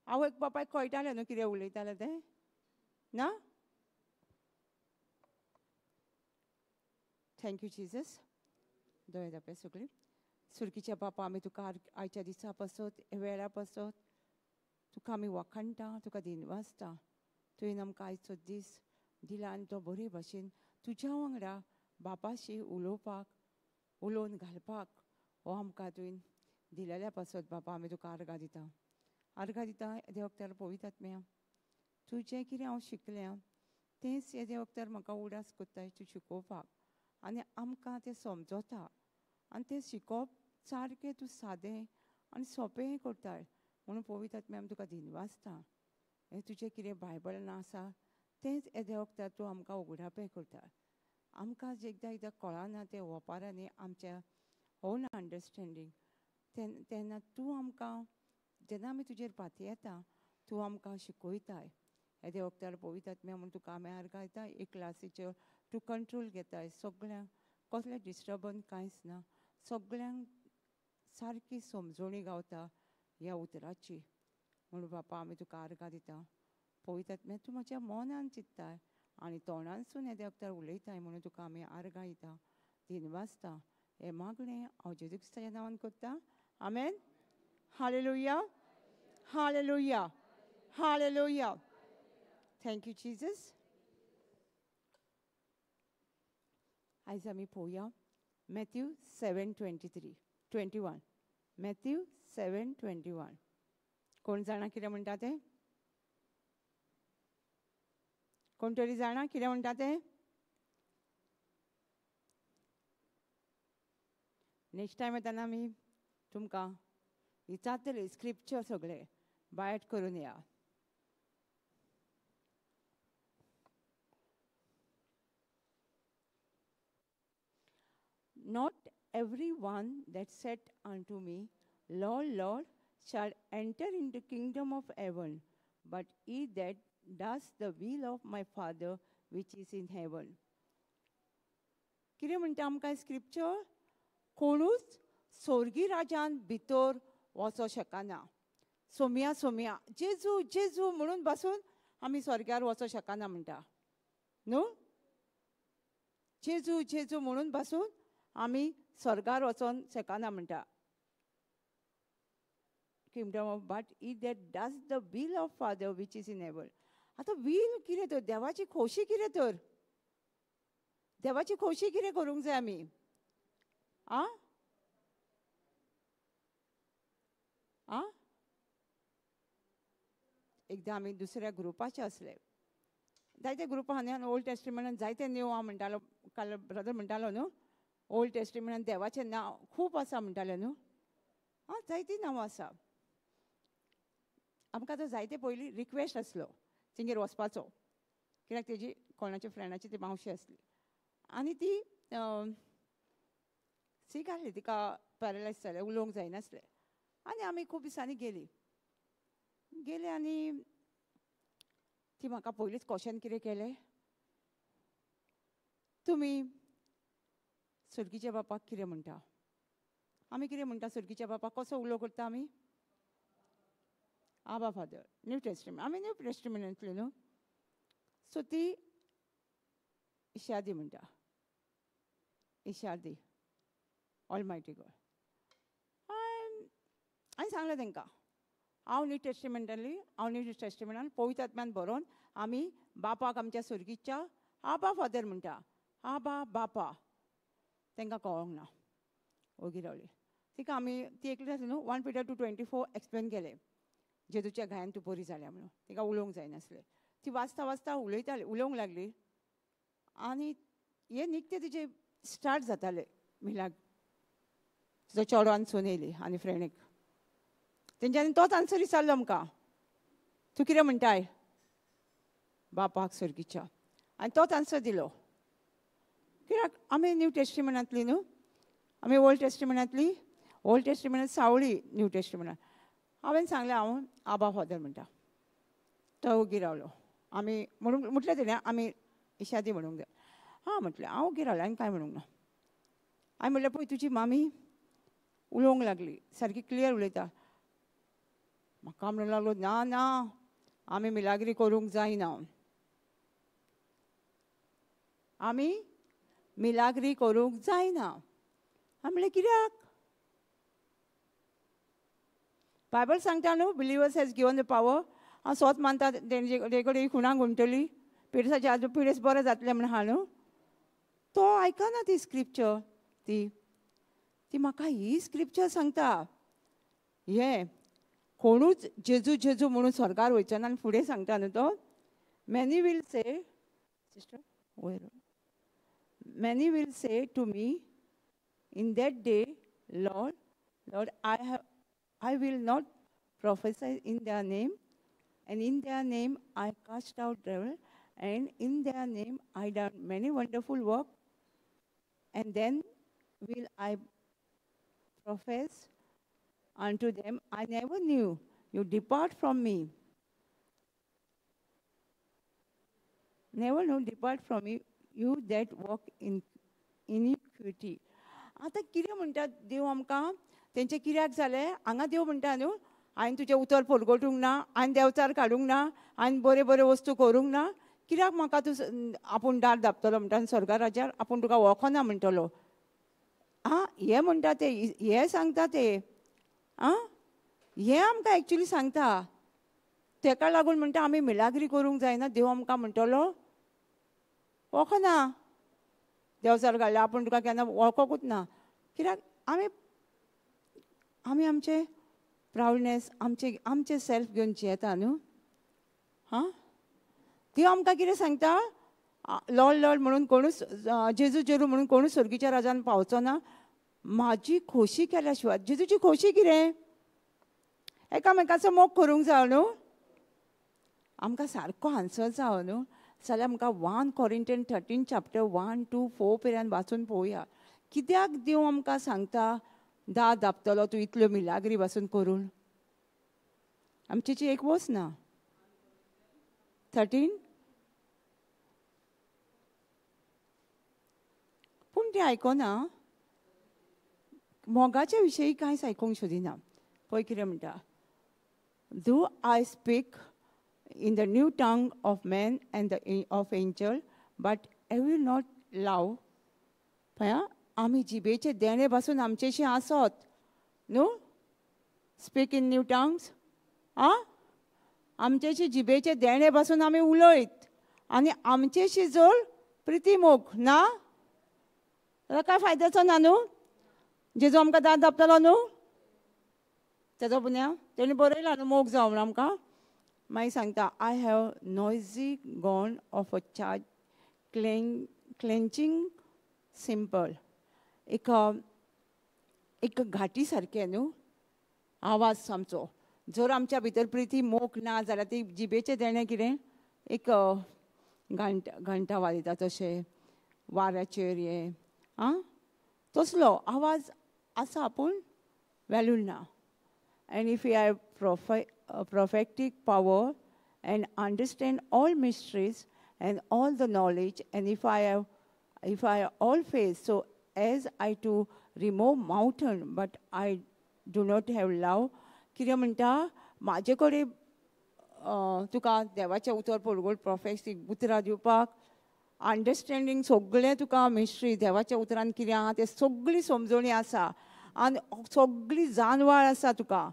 आवयक बापायक कळटालें न्हू कितें उलयतालें तें ना? Thank you Jesus. दोळे धांपया सगळीं. सुर्गीच्या बापा, आमी तुका आयच्या दिसा पासत, वेळा पासत तुका आमी वाखाणटा, तुका दिनवासता. तुवें आमकां आयचो दीस दिला आनी तो बरे भाशेन तुज्या वांगडा बापाशी उलोवपाक, उलोवन घालपाक हो आमकां तुवें दिलेल्या पासत बापा आमी तुका आर्गां दिता, आर्गां दिता. येद्या वखदार पवित्र आत्म्या, तुजें कितें हांव शिकलें तेंच येद्या वखदार म्हाका उडास कोत्ताय तूं शिकोवपाक आनी आमकां तें समजता आनी तें शिकोवप सारकें तूं सादें आनी सोंपें करताय म्हणून पवित्र आत्म्या आमी तुका दिनवासता. हें तुजें कितें बायबलान आसा तेंच येद्या वखदार तूं आमकां उगडापें करता. आमकां एकदां एकदां कळना तें ओपारांनी आमच्या ओन अंडरस्टँडींग, तेन्ना तूं आमकां जेन्ना आमी तुजेर पातयेता तूं आमकां शिकयताय. येद्या वखदार पवित्र आत्म्या म्हूण तुका आमी आर्गां दिता. एक क्लासीचेर तूं कंट्रोल घेताय, सगळ्यांक कसलें डिस्टर्बन्स कांयच ना, सगळ्यांक सारकी समजोणी गावता ह्या उतराची म्हणून बापा आमी तुका आर्गां दिता. पवित्र आत्म्या तूं म्हज्या मनान चिंत्ताय आनी तोंडानसून येद्या वखदार उलयताय म्हणून तुका आमी आर्गां दिता, दिनवासता. हें मागणें हांव जेजू क्रिस्ताच्या नांवान करता. आमेन. Hallelujah, hallelujah, hallelujah. Thank you Jesus. आयज आमी पळोवया मॅथ्यू 7:23 21. मॅथ्यू 7:21. कोण जाणा कितें म्हणटा तें? कोण तरी जाणा कितें म्हणटा तें? नेक्स्ट टायम येतना आमी तुमकां विचारतले स्क्रिप्चर सगळे बायट करून या. Not every one that saith unto me, Lord, Lord, shall enter into the kingdom of heaven, but he that does the will of my Father which is in heaven. कितें म्हणटा आमकां scripture? कोणूच स्वर्गी राजान भितर वचो शकना. सोमया सोमया जेजू जेजू म्हणून बसून आमी स्वर्गार वचो शकना म्हणटा न्हू? जेजू जेजू म्हणून बसून आमी स्वर्गार वचोन शकना म्हणटा. Kingdom of but he that does the will of Father which is in heaven. आतां will कितें तर? देवाची खोशी कितें तर? देवाची खोशी कितें करूंक जाय आमी? आ आ एकदां आमी दुसऱ्या ग्रुपाचे आसले, जायते ग्रुपां आनी ओल्ड टेस्टिमेंटान जायते न्यू आहा म्हणटालो. काल ब्रदर म्हणटालो न्हू, ओल्ड टेस्टिमेंटान देवाचें नांव खूब आसा म्हणटालें न्हू. आं, जायतीं नांवां आसा. आमकां तो जायते पयलीं रिक्वेस्ट आसलो तेंगेर वचपाचो, कित्याक तेजी कोणाच्या फ्रेंडाची ती मावशी आसली आनी ती सीक आसली, तिका पॅरलायज जालें, उलोवंक जायनासलें. आनी आमी खूब दिसांनी गेली गेली आनी ती म्हाका पयलींच क्वेश्चन कितें केलें, तुमी सुर्गीच्या बापाक कितें म्हणटा? आमी कितें म्हणटा सुर्गीच्या बापाक? कसो उलो करता आमी? आबा फादर, न्यू टेस्टिमेंट. आमी न्यू टेस्टिमेंटांतली न्हू. सो ती इशादी म्हणटा, इशादी ऑलमायटी गॉड. हांवें सांगलें तांकां, हांव न्यू टेस्टिमेंटांतली, हांव न्यू टेस्टिमेंटान पवित्र आत्म्यान बरोवन आमी बापाक आमच्या सुर्गीच्या आबा फादर म्हणटा, आबा बापा. तांकां कळोंक ना, ओगी रावली. तिका आमी ती एकली आसली न्हू, 1 Peter 2:24 explain केलें, जेजूच्या घायान तूं बरी जाल्या म्हणून. तिका उलोवंक जायनासलें. ती वाचता वाचता उलयताली, उलोवंक लागली आनी हे निकतें तिजें स्टार्ट जातालें मिलाग. तिचो चेडो आनी सून येयली आनी फ्रेंडीक, तेंच्यांनी तोच आन्सर विचारलो आमकां, तूं कितें म्हणटाय बापाक सुर्गीच्या? आनी तोच आन्सर दिलो. कित्याक आमी न्यू टेस्टिमेंटांतली न्हू, आमी ओल्ड टेस्टिमेंटांतली. ओल्ड टेस्टिमेंटांत सावळी न्यू टेस्टिमेंटांत. हांवें सांगलें हांव आबा फादर म्हणटा. तो ओगी रावलो. आमी म्हणूंक म्हटलें तेणें आमी इशादी म्हणूंक जाय. हां म्हटलें, हांव ओगी रावलें आनी कांय म्हणूंक ना. हांवें म्हटलें पळय तुजी मामी उलोवंक लागली, सारकी क्लियर उलयता. म्हाका म्हणूंक लागलो ना ना आमी मिलाग्री करूंक जायना, आमी मिलाग्री करूंक जायना. हांवें म्हणलें कित्याक? बायबल सांगता न्हू believers has given the power. हांव स्वत मानता तेजे कडेन खुणां गुंतली पिडेसाचे आजू पिडेस बरें जातलें म्हण आहा न्हू. तो आयकना ती स्क्रिप्चर, ती ती म्हाका ही स्क्रिप्चर सांगता हें कोणूच जेजू जेजू म्हणून स्वर्गार वयचो ना. आनी फुडें सांगता न्हू तो मॅनी will say sister वयर many will say to me in that day Lord Lord I will not prophesy in their name, and in their name I cast out devil, and in their name I done many wonderful work, and then will I profess unto them, I never knew you, depart from me. Never know, depart from me, you that walk in iniquity. आतां कितें म्हणटा देव आमकां? तेंचें कित्याक जालें हांगा देव म्हणटा न्हू हांवें तुजें उतर परगटूंक ना, हांवें देंवचार काडूंक ना, हांवें बऱ्यो बऱ्यो वस्तू करूंक ना, कित्याक म्हाका तूं आपूण दार धांपतलो म्हणटा आनी स्वर्गा राज्यार आपूण तुका वळखना म्हणटलो. आं हें म्हणटा ते, हें सांगता ते, आं हें आमकां एक्चुली सांगता. तेका लागून म्हणटा आमी मिलाग्री करूंक जायना. देव आमकां म्हणटलो वळखना, देंवचार काडल्या आपूण तुका केन्ना वळखोकूच ना. कित्याक आमी आमी आमचे प्रावडनेस आमचे आमचे सेल्फ घेवन जियेता न्हू. हां देव आमकां कितें सांगता? लॉर्ड लॉर्ड म्हणून कोणूच जेजू जेजू म्हणून कोणूच स्वर्गीच्या राजान पावचो ना म्हाजी खोशी केल्या शिवाय. जेजूची खोशी कितें? एकामेकाचो मोग करूंक जायो न्हू. आमकां सारको आन्सर जायो न्हू जाल्यार आमकां 1 Corinthians 13 chapter 1 to 4 पर्यंत वाचून पळोवया. कित्याक देव आमकां सांगता दार धांपतलो तूं इतल्यो मिलाग्री पासून करून? आमचेची एक वोस ना. 13 पूण तें आयकना, मोगाच्या विशयी कांयच आयकूंक सोदिना. पळय कितें म्हणटा, though I speak in the new tongue of man and the of angel but I will not love. पळया आमी जिबेचे देणे पासून आमचेशी आसत न्हू, स्पीक इन न्यू टंग्स. आं आमचेशी जिबेचे देणे पासून आमी उलयत आनी आमचेशी जर प्रिती मोग ना जाल्यार कांय फायद्याचो ना न्हू. जेजू आमकां दार धांपतलो न्हू, तेजो पुन्या तेणी बरयला न्हू मोग जावं म्हणून आमकां. मागीर सांगता I have noisy gong of a charge clenching cymbal. एक एक घाटी सारकें न्हू आवाज आमचो. जर आमच्या भितर प्रिती मोग ना जाल्यार ती जिबेचें देणें कितें एक घंटा घंटा वाजयता तशें वाऱ्याचेर हें आं तसलो आवाज आसा पूण वेल्यू ना. And if you have prophetic power and understand all mysteries and all the knowledge, and if I all faith, so as I to remove mountain, but I do not have love. कितें म्हणटा म्हाजे कडेन तुका देवाचें उतर परगट प्रोफेटीक उतरां दिवपाक अंडरस्टँडींग सगळें तुका मिस्ट्री देवाच्या उतरान कितें आहा तें सगळी समजणी आसा आनी सगळी जानवाळ आसा तुका.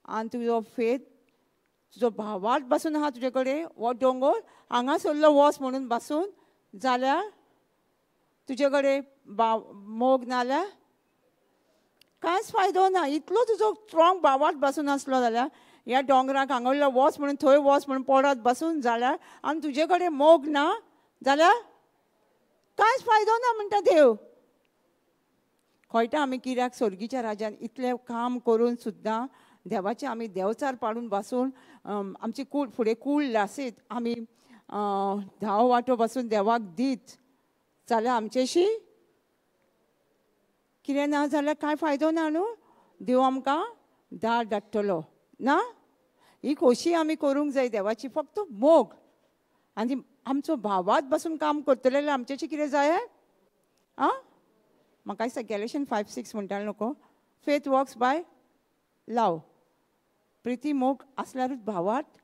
आनी तुजो फेथ तुजो भावार्थ बसून आहा तुजे कडेन हो दोंगर हांगा सरलो वच म्हणून बसून जाल्यार तुजे कडेन मोग नाल्यार कांयच फायदो ना. इतलो तुजो स्ट्रॉंग भावार्थ बसून आसलो जाल्यार ह्या दोंगराक हांगा वच म्हणून थंय वच म्हणून पडत बसून जाल्यार आनी तुजे कडेन मोग ना जाल्यार कांयच फायदो ना म्हणटा देव. कळटा आमी कित्याक स्वर्गीच्या राजान इतलें काम करून सुद्दां देवाचें आमी देंवचार पाडून बसून आमची कूड फुडें कूड लासीत आमी 10 वांटो बसून देवाक दीत जाल्यार आमचेशी कितें ना जाल्यार कांय फायदो ना न्हू. देव आमकां दार धाडटलो ना. ही खोशी आमी करूंक जाय देवाची, फक्त मोग आनी आमचो भावात बसून काम करतले जाल्यार आमचेशी कितें जाय? आं म्हाका दिसता गॅलेशन 5:6 म्हणटालें नको, फेथ वर्क्स बाय लव. प्रिती मोग आसल्यारूच भावार्थ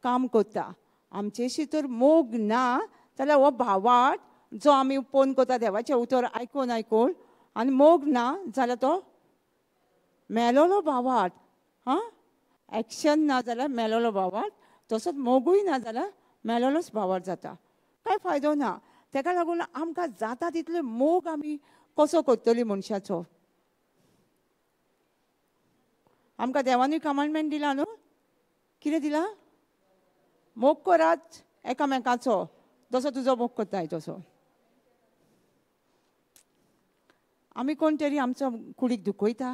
काम करता. आमचेशी तर मोग ना जाल्यार हो भावार्थ जो आमी पोन करता देवाचें उतर आयकून आयकून आनी मोग ना जाल्यार तो मेलोलो भावार्थ. हां, एक्शन ना जाल्यार मेलोलो भावार्थ, तसोच मोगूय ना जाल्यार मेलोलोच भावार्थ जाता, कांय फायदो ना. ताका लागून आमकां जाता तितलो मोग आमी कसो करतली मनशाचो. आमकां देवानूय कमांडमेंट दिला न्हू, कितें दिला? मोग करात एकामेकाचो जसो तुजो मोग करताय तसो. आमी कोण तरी आमचो कुडीक दुखयता,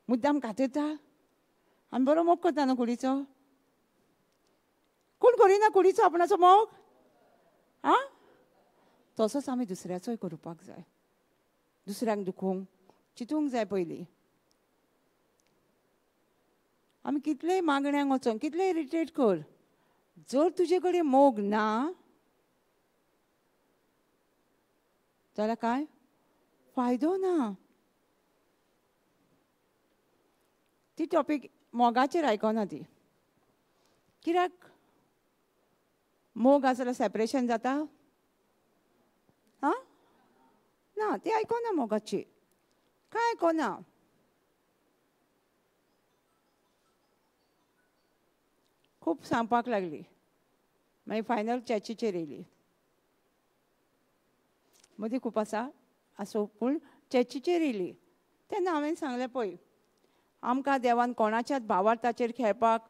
मुद्दाम कातयता, आमी बरो मोग करता न्हू कुडीचो. कोण करिना कुडीचो आपणाचो मोग? आं, तसोच आमी दुसऱ्याचोय करपाक जाय. दुसऱ्यांक दुखोवंक चिंतूंक जाय पयलीं. आमी कितलेय मागण्यांक वचोन कितलेय इरिटेट कर, जर तुजे कडेन मोग ना जाल्यार कांय फायदो ना. ती टॉपीक मोगाचेर आयकना ती. कित्याक मोग आसा जाल्यार सेपरेशन जाता? आं, ना, ती आयकना मोगाची, कांय आयकना. खूब सांगपाक लागली, मागीर फायनल चर्चीचेर येयली. मदीं खूब आसा आसूं, पूण चर्चीचेर येयली तेन्ना हांवें सांगलें, पळय आमकां देवान कोणाच्याच भावार्थाचेर खेळपाक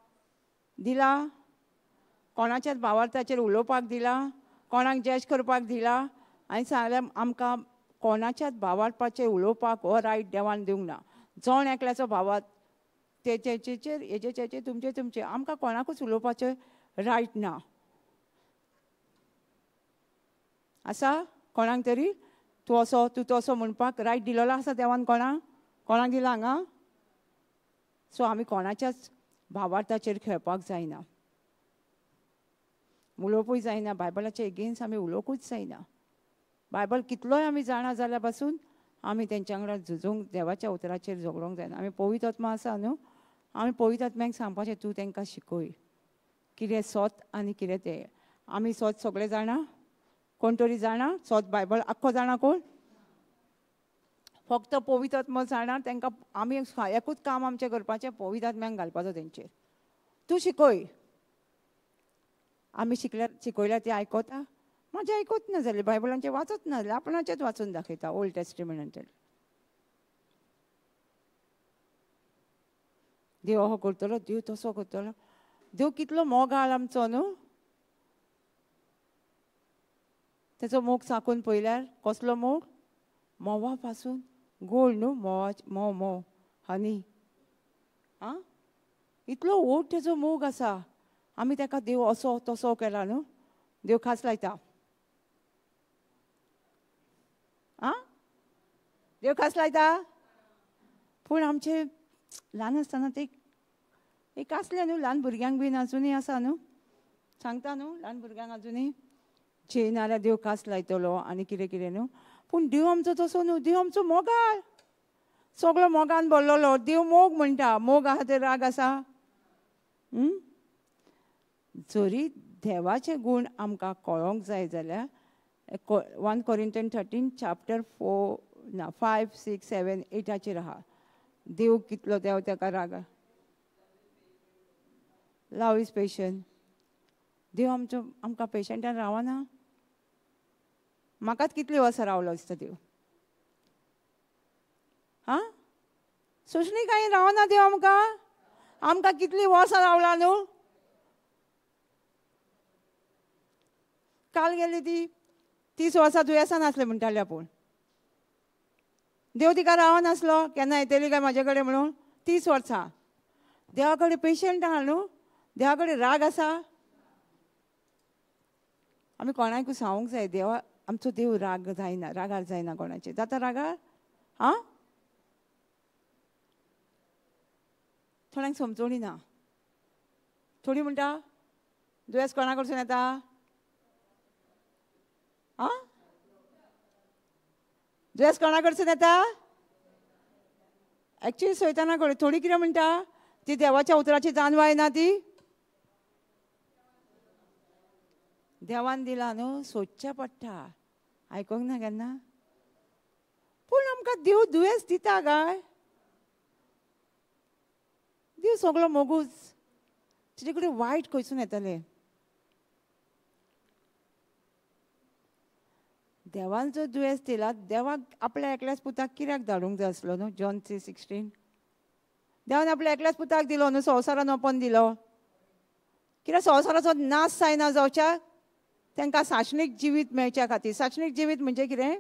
दिला, कोणाच्याच भावार्थाचेर उलोवपाक दिला, कोणाक जज करपाक दिला. आनी सांगलें आमकां कोणाच्याच भावार्थाचेर उलोवपाक हो रायट देवान दिवंक ना. जण एकल्याचो भावार्थ तेचेचेर हेजे तेचे तुमचे तुमचे, आमकां कोणाकूच उलोवपाचें रायट ना. आसा कोणाक तरी तूं असो तूं तसो म्हणपाक रायट दिलेलो आसा देवान? कोणाक कोणाक दिला हांगा? सो आमी कोणाच्याच भावार्थाचेर खेळपाक जायना, उलोवपूय जायना. बायबलाचे एगेन्स्ट आमी उलोवकूच जायना. बायबल कितलोय आमी जाणा जाल्यार पासून आमी तेंच्या वांगडा झुजूंक देवाच्या उतराचेर झगडोंक जायना. आमी पवित्र आत्मा आसा न्हू, आमी पवित्र आत्म्याक सांगपाचें तूं तांकां शिकय कितें सोत आनी कितें तें. आमी सोत सगळे जाणा, कोण तरी जाणा सोत बायबल आख्खो जाणा कोण? फक्त पवित्र आत्मा जाणा. तांकां आमी एकूच काम आमचें करपाचें, पवित्र आत्म्याक घालपाचो तेंचेर, तूं शिकय. आमी शिकल्यार शिकयल्यार ती आयकता, म्हाजें आयकूच ना जालें, बायबलांचें वाचत ना जालें, आपणाचेंच वाचून दाखयता ओल्ड टेस्टिमेंटाचें. देव असो करतलो, देव तसो करतलो, देव कितलो मोगाळ आमचो न्हू. तेचो मोग चाकून पळयल्यार कसलो मोग? म्होंवा पासून गोड न्हू, म्होंवा म्होंव म्होंव हनी. आं, इतलो व्हड तेचो मोग आसा. आमी ताका देव असो तसो केला न्हू, देव खास लायता. आं, देव खास लायता. पूण आमचे ल्हान आसतना ते एक आसलें न्हू, ल्हान भुरग्यांक बीन आजुनूय आसा न्हू, सांगता न्हू ल्हान भुरग्यांक आजुनूय जे नाल्यार देव खास लायतलो आनी कितें कितें न्हू. पूण देव आमचो तसो न्हू, देव आमचो मोगाळ, सगळो मोगान भरलेलो. देव मोग म्हणटा, मोग आसा तर राग आसा? जरी देवाचे गूण आमकां कळोंक जाय जाल्यार 1 Corinthians 13 chapter 4 ना 5 6 7 8 आहा. देव कितलो देव ताका राग, लव is patient. देव आमचो आमकां पेशंटान रावना. म्हाकाच कितली वर्सां रावलो दिसता देव? आं, सोंसणी कांय रावना देव आमकां. आमकां कितली वर्सां रावला न्हू. काल गेली ती 30 वर्सां दुयेंसान आसलें म्हणटालें आपूण. देव तिका रावनासलो, केन्ना येतली काय म्हाजे कडेन म्हणून. 30 वर्सां देवा कडेन पेशंट आहा न्हू, देवा कडेन राग आसा. आमी कोणाकूय सांगूंक जाय देवा आमचो देव राग जायना, रागार जायना कोणाचेर. जाता रागार? आं, थोड्यांक समजोणी ना. थोडी म्हणटा दुयेंस कोणा कडसून येता? आं, दुयेंस कोणा कडसून येता? एक्चुली सैताना कडेन. थोडी कितें म्हणटा, ती देवाच्या उतराची जाणवाय ना. ती देवान दिला न्हू, सोदचें पडटा. आयकूंक ना केन्ना? पूण आमकां देव दुयेंस दिता काय? देव सगळो मोगूच, तिचे कडेन वायट खंयसून येतलें? देवान जो दुयेंस दिला, देवाक आपल्या एकल्याच पुताक कित्याक धाडूंक जाय आसलो न्हू? जॉन 3:16. देवान आपल्या एकल्याच पुताक दिलो न्हू, संवसारान ओपन दिलो. कित्याक संवसाराचो नाश जायना जावच्या, तांकां साशणीक जिवीत मेळच्या खातीर. साशणीक जिवीत म्हणजे कितें?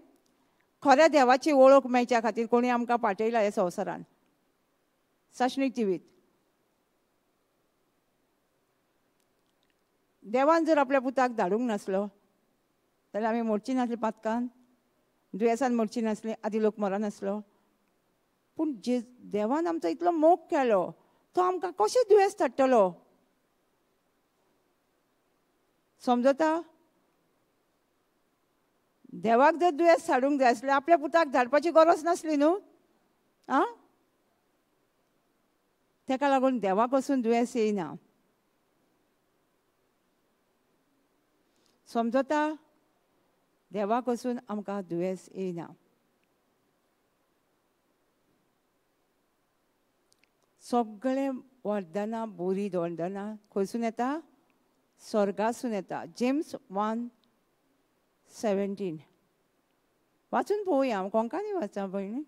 खऱ्या देवाची वळख मेळच्या खातीर कोणी आमकां पाठयला ह्या संवसारान साशणीक जिवीत. देवान जर आपल्या पुताक धाडूंक नासलो जाल्यार आमी मोडची नासली पातकान, दुयेंसान मोडची नासली, आदी लोक मरनासलो. पूण जे देवान आमचो इतलो मोग केलो, तो आमकां कशें दुयेंस धाडटलो? समजता? देवाक जर दुयेंस धाडूंक जाय आसलें, आपल्या पुताक धाडपाची गरज नासली न्हू. आं, ताका लागून देवा पसून दुयेंस येयना. समजता? देवा पसून आमकां दुयेंस येयना. सगळे वरदानां, बोरी वरदानां खंयसून येता? स्वर्गासून येता. जेम्स 1:17 वाचून पळोवया. हांव कोंकणी वाचा भयणी.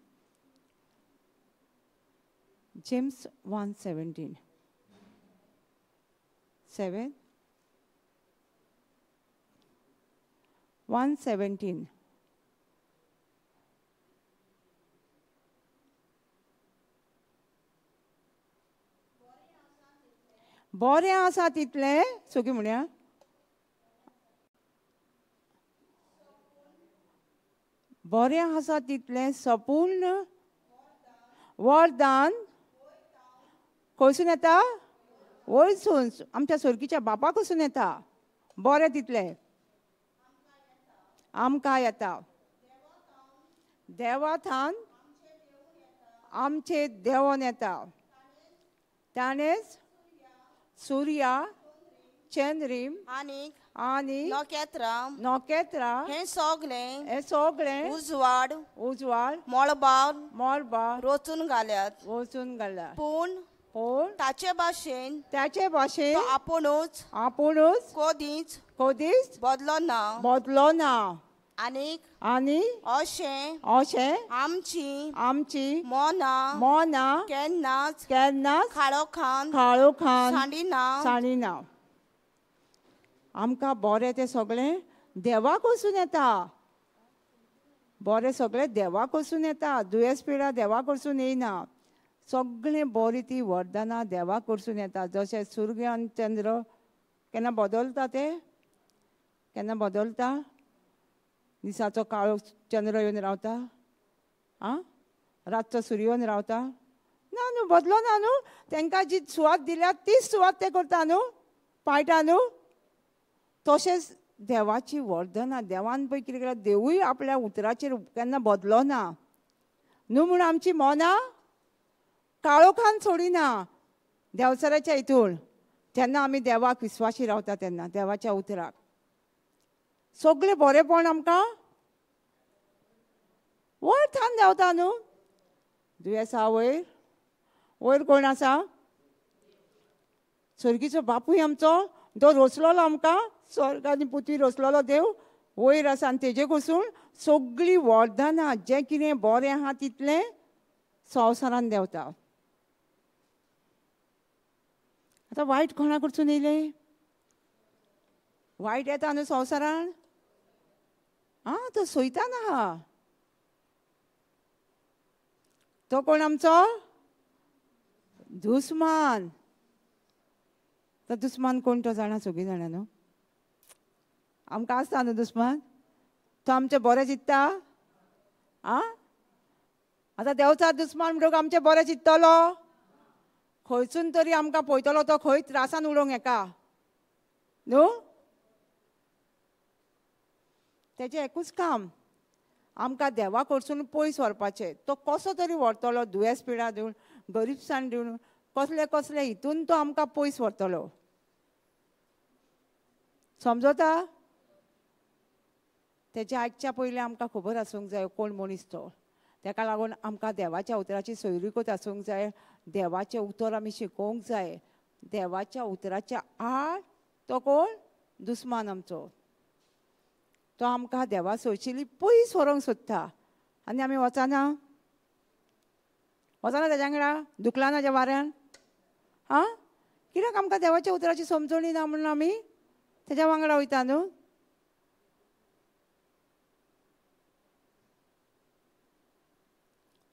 जेम्स 1:17 7 1:17. बरें आसा तितलें सगळीं म्हणया. बरें आसा तितलें सपूर्ण वरदान खंयसून येता? वयसून, आमच्या सोर्गीच्या बापा कडसून येता. बरें तितलें आमकां येता. देवा थान आमचे देवोन येता. ताणेंच सुर्या, चंद्रीम आनी नखेत्रां नखेत्रां हे सगळें, हे सगळें उजवाड उजवाड मळबार मळबार रचून घाल्यात, रचून घाल्यात. पूण पूण ताचे भाशेन, ताचे भाशेन आपुणूच आपुणूच कदीच कदीच बदलो ना, बदलो ना. आनी आनी अशें अशें आमची आमची मनां मनां केन्नाच केन्नाच काळोखान काळोखान सांडिना सांडिना. आमकां बरें तें सगळें देवा कडसून येता. बरें सगळें देवा कडसून येता. दुयेंस पिडा देवा कडसून येयना. सगळें बरीं ती वरदानां देवा कडसून येता. जशें सूर्य आनी चंद्र केन्ना बदलता, ते केन्ना बदलता? दिसाचो काळो चंद्र येवन रावता, आं, रातचो सूर्य येवन रावता ना न्हू, बदलो ना न्हू. तांकां जी सुवात दिल्या तीच सुवात ते करता न्हू, पाळटा न्हू. तशेंच देवाची वरदानां, देवान पळय कितें केलां, देवूय आपल्या उतराचेर केन्ना बदलो ना न्हू. म्हूण आमची मनां काळोखान सोडिना देवचाराच्या हितून. जेन्ना आमी देवाक विस्वाशी रावता तेन्ना देवाच्या उतराक सगळें बरेंपण आमकां वयर थान देंवता न्हू. दुयेंसा वयर वयर कोण आसा? स्वर्गीचो बापूय आमचो, जो रचलोलो आमकां, स्वर्ग आनी पुथवी रचलोलो देव वयर आसा. आनी तेजे कडसून सगळीं वरदानां जें कितें बरें आहा तितलें संवसारान देंवता. आतां वायट कोणा कडसून येयलें? वायट येता न्हू संवसारान. आं, तो सोयतान आहा. तो कोण आमचो? दुस्मान. तो दुस्मान कोण तो जाणा सगळीं जाणा न्हू. आमकां आसता न्हू दुस्मान, तो आमचें बरें चिंत्ता. आं, आतां देवचार दुस्मान म्हणटकच आमचें बरें चिंत्तलो? खंयसून तरी आमकां पळयतलो, तो खंय त्रासान उडोवंक येका न्हू. तेजें एकूच काम, आमकां देवा कडसून पयस व्हरपाचें. तो कसो तरी व्हरतलो, दुयेंस पिडा दिवन, गरिबसाण दिवन, कसले कसले हितून तो आमकां पयस व्हरतलो. समजता? तेच्या आयकच्या पयलीं आमकां खबर आसूंक जाय कोण मनीस तो. तेका लागून आमकां देवाच्या उतराची सोयरीकूच आसूंक जाय. देवाचें उतर आमी शिकोवंक जाय. देवाच्या उतराच्या आड तो कोण दुस्मान आमचो, तो आमकां देवा सोयशिली पयस व्हरूंक सोदता. आनी आमी वचना वचना तेज्या वांगडा, दुखला ज्या वाऱ्यान. आं, कित्याक आमकां देवाच्या उतराची समजणी ना म्हणून आमी तेज्या वांगडा वयता न्हू.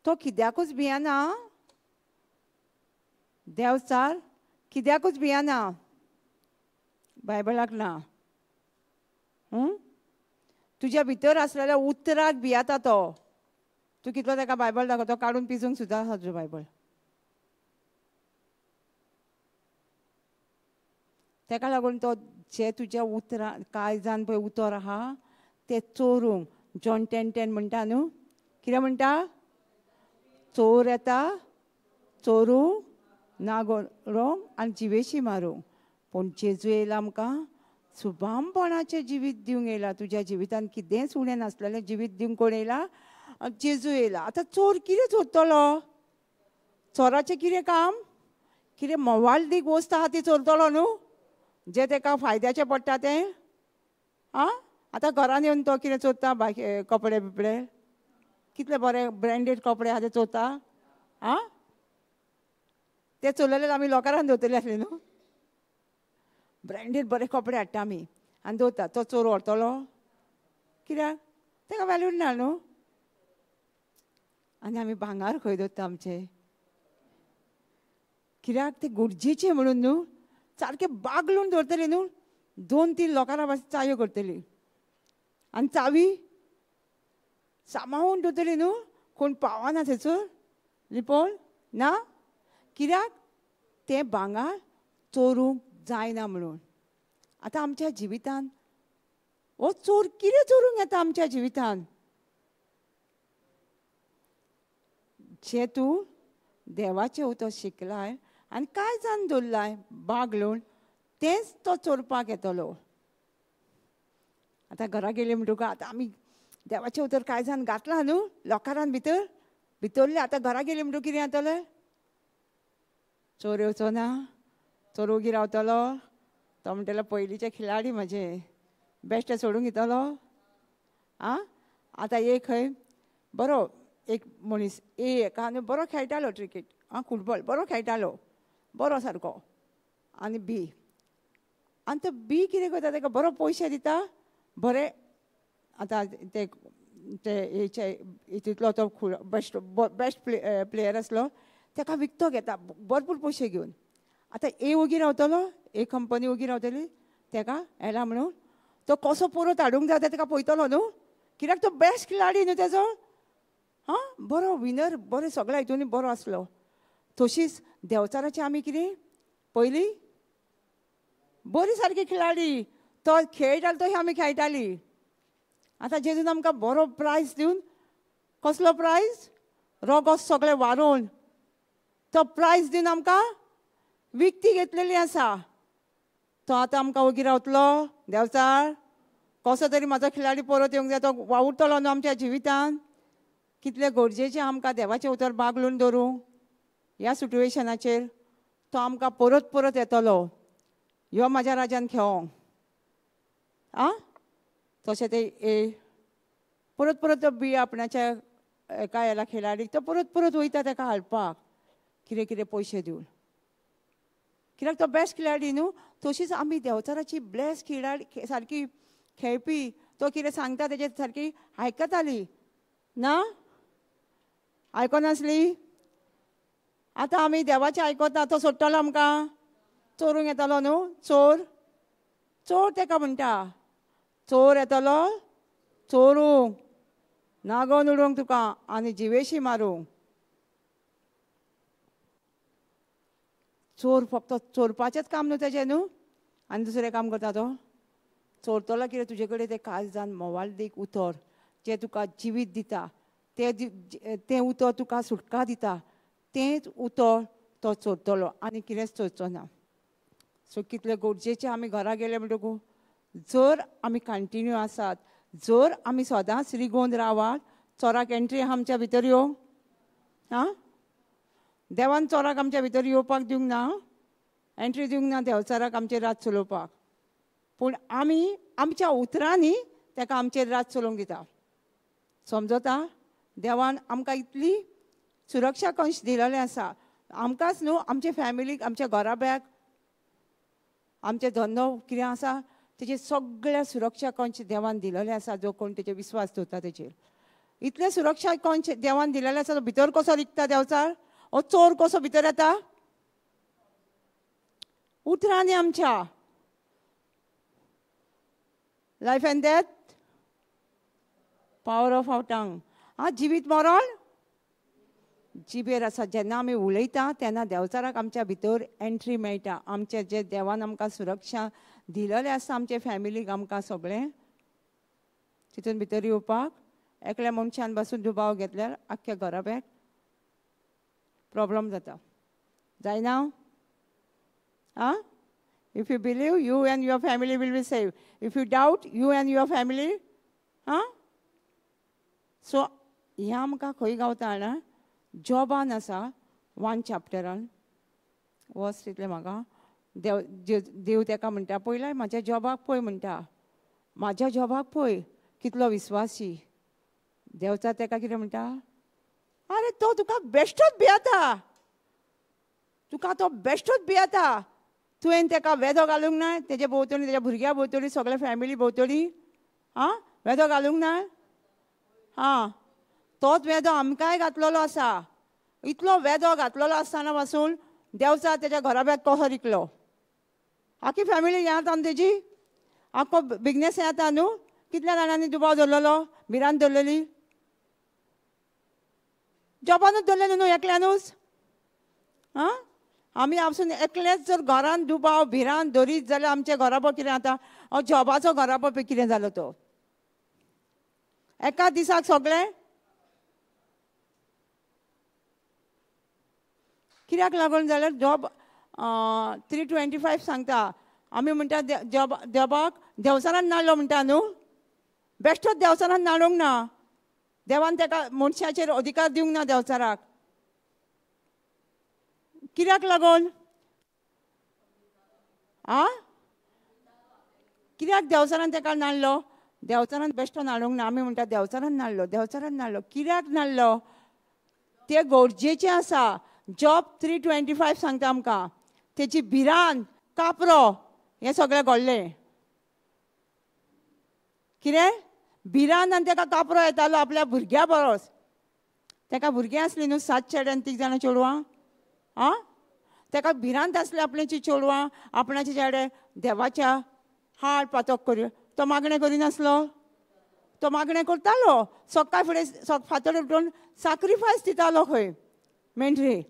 तो कित्याकूच भियेना, देवचार कित्याकूच भियेना, बायबलाक ना. तुज्या भितर आसलेल्या उतराक भियेता तो. तूं कितलो ताका बायबल दाखय, तो काडून पिजूंक सुद्दां आसा तुजें बायबल. ताका लागून तो जे तुज्या उतरां काळजान पळय उतर आहा तें चोरूंक, जॉन 10:10 म्हणटा न्हू, कितें म्हणटा? चोर येता चोरूंक, नागोरोंक आनी जिवेशी मारूंक. पूण जेजू येयला आमकां सुभामपणाचें जिवीत दिवंक येयला. तुज्या जिवितान कितेंच उणें नासलेलें जिवीत दिवंक कोण येयला? जेजू येयला. आतां चोर कितें चोरतलो? चोराचें कितें काम? कितें मोवाळदीक वस्त आहा ती चोरतलो न्हू, जें तेका फायद्याचें पडटा तें. आं, आतां घरान येवन तो कितें चोरता? बाकी कपडे बिपडे, कितले बरे ब्रँडेड कपडे आहा ते चोरता. आं, ते चोरलेले आमी लोकारान दवरतले आसले न्हू. ब्रँडेड बरे कपडे हाडटा आमी आनी दवरता. तो चोर व्हरतलो कित्याक? ताका वेल्यू ना न्हू. आनी आमी भांगार खंय दवरता आमचें? कित्याक ते गरजेचें म्हणून न्हू, सारकें बागलून दवरतली न्हू. 2-3 लोकांना चायो करतली आनी चावी सांबाळून दवरतली न्हू, कोण पावना थंयसर लिपोवन ना. कित्याक तें भांगार चोरूंक जायना म्हणून. आतां आमच्या जिवितान हो चोर कितें चोरूंक येता आमच्या जिवितान? जें तूं देवाचें उतर शिकलाय आनी कांय जाण दवरलाय बागलोवन, तेंच तो चोरपाक येतलो. आतां घरा गेली म्हणटकच आतां आमी देवाचें उतर कांय जाण घातलां न्हू लोकारान भितर भितरलें. आतां घरा गेली म्हणटकच कितें जातलें? चोर येवचो ना, चोर ओगी रावतलो. तो म्हणटलो पयलींचे खिलाडी म्हजे बेश्टे सोडूंक घेतलो. आं, आतां एक खंय बरो एक मनीस एक आनी बरो खेळटालो क्रिकेट, आं, फुटबॉल बरो खेळटालो, बरो सारको. आनी बी, आनी तो बी कितें करता, ताका बरो पयशे दिता बरे. आतां ते हेचे हितूंतलो तो बेस्ट बेस्ट प्लेयर आसलो, ताका विकतो घेता भरपूर पयशे घेवन. आतां ए ओगी रावतलो, ए कंपनी ओगी रावतली ताका येला म्हणून. तो कसो परत हाडूंक जाता ताका पळयतलो न्हू, कित्याक तो बेस्ट खिलाडी न्हू तेजो. हां, बरो विनर, बरो सगळ्या हितून बरो आसलो. तशीच देंवचाराची आमी कितें पयलीं बरी सारकी खिलाडी, तो खेळटालो तशी आमी खेळटाली. आतां जेजून आमकां बरो प्रायज दिवन, कसलो प्रायज? रोगोस सगळें वारोवन तो प्रायज दिवन आमकां विकती घेतलेली आसा. तो आतां आमकां ओगी रावतलो देंवचार? कसो तरी म्हाजो खिलाडी परत येवंक जाय, तो वावुरतलो न्हू आमच्या जिवितान. कितलें गरजेचें आमकां देवाचें उतर बागलून दवरूंक ह्या सिट्युएशनाचेर. तो आमकां परत परत येतलो, यो म्हाज्या राजान खेळोंक. आं, तशें ते ए परत परत तो बी आपणाच्या एका हेला खिलाडीक तो परत परत वयता ताका हाडपाक कितें कितें पयशे दिवन, कित्याक तो बेस्ट खिलाडी न्हू. तशीच आमी देंवचाराची बेस्ट खिलाडी सारकी खेळपी, तो कितें सांगता तेजे सारकी आयकताली ना, आयकनासली. आतां आमी देवाचें आयकता, तो सोडटलो आमकां? चोरूंक येतलो न्हू चोर, चोर ताका म्हणटा, चोर येतलो चोरूंक, नागोवन उडोवंक तुका आनी जिवेशी मारूंक. चोर फक्त चोरपाचेंच काम न्हू तेजें न्हू, आनी दुसरें काम करता तो. चोरतलो कितें तुजे कडेन तें काळजान मोवाळदीक उतर जें तुका जिवीत दिता, तें उतर तुका सुटका दिता, तेंच उतर तो चोरतलो आनी कितेंच चोरचो ना. सो कितले गरजेचे आमी घरा गेले म्हणटकूच जर आमी कंटिन्यू आसात, जर आमी सदांच रिगोवन रावात, चोराक एंट्री आहा आमच्या भितर येवंक. आं, देवान चोराक आमच्या भितर येवपाक दिवंक ना, एंट्री दिवंक ना देवचाराक आमचेर रात चलोवपाक. पूण आमी आमच्या उतरांनी ताका आमचेर रात चलोवंक दिता. समजता? देवान आमकां इतली सुरक्षा कंश दिलेलें आसा, आमकांच न्हू आमच्या फॅमिलीक, आमच्या घराब्याक, आमचे धंदो कितें आसा तेजे सगळ्या सुरक्षा कंश देवान दिलेले आसा. जो कोण तेजेर विस्वास दवरता तेजेर इतले सुरक्षा कंश देवान दिलेले आसा. तो भितर कसो रिगता देवचार? हो चोर कसो भितर येता? उतरांनी आमच्या. Life and death power of our tongue. आं, जिवीत मरण जिबेर आसा. जेन्ना आमी उलयता तेन्ना देवचाराक आमच्या भितर एंट्री मेळटा. आमचे जे देवान आमकां सुरक्षा दिलेलें आसा आमचे फॅमिलीक, आमकां सगळें तितून भितर येवपाक एकल्या मनशान बसून दुबाव घेतल्यार आख्ख्या घराब्याक प्रॉब्लम जाता. जायना? आं, if you believe you and your family will be save. If you doubt you and your family. आं, सो हें आमकां खंय गावता जाणा? जॉबान आसा 1 चॅप्टरान वर्स तितलें म्हाका. देव देव तेका म्हणटा पयल्या म्हाज्या जॉबाक पळय म्हणटा, म्हाज्या जॉबाक पळय कितलो विस्वासी. देवचा तेका कितें म्हणटा? आरे तो तुका बेश्टोच भियेता, तुका तो बेश्टोच भियेता. तुवें तेका वेदो घालूंक ना तेजे भोंवतणी, तेज्या भुरग्या भोंवतणी, सगळ्या फॅमिली भोंवतणी. आं, वेदो घालूंक ना. आं, तोच वेदो आमकांय घातलेलो आसा. इतलो वेदो घातलेलो आसतना पासून देवचा तेज्या घराब्याक कसो रिकलो? आख्खी फॅमिली हें जाता न्हू तेजी, आख्खो बिजनेस हें जाता न्हू. कितल्या जाणांनी दुबाव धरलेलो, भिरांत धरलेली? जॉबानूच धरलेलो न्हू एकल्यानूच. आं, आमी आसून एकलेच जर घरान दुबाव भिरांत धरीत जाल्यार आमच्या घराबो कितें जाता? जॉबाचो घराबो कितें जालो तो? एका दिसाक सगळें कित्याक लागून जाल्यार जॉब 3:25 सांगता. आमी म्हणटा जॉबाक देवचारान नाडलो म्हणटा न्हू, बेश्टोच देवचारान नाडूंक ना. देवान तेका मनशाचेर अधिकार दिवंक ना देवचाराक. कित्याक लागून? आं, कित्याक देवचारान तेका नाडलो? देवचारान बेश्टो नाडूंक ना. आमी म्हणटा देवचारान नाडलो, देवचारान नाडलो. कित्याक नाडलो? तें गरजेचें आसा. जॉब 3:25 सांगता आमकां तेजी भिरांत, कापरो हें सगळें घडलें. कितें भिरांत आनी तेका कापरो येतालो आपल्या भुरग्या बरोस. तेका भुरगीं आसलीं न्हू, 7 चेडे आनी 3 जाणां चेडवां. आं, तेका भिरांत आसली आपल्याची चेडवां, आपणाचे चेडे देवाच्या हाड पातक करी. तो मागणें करिनासलो, तो मागणें करतालो. सकाळ फुडें फांतोड उठून साक्रिफायस दितालो खंय मेंढरे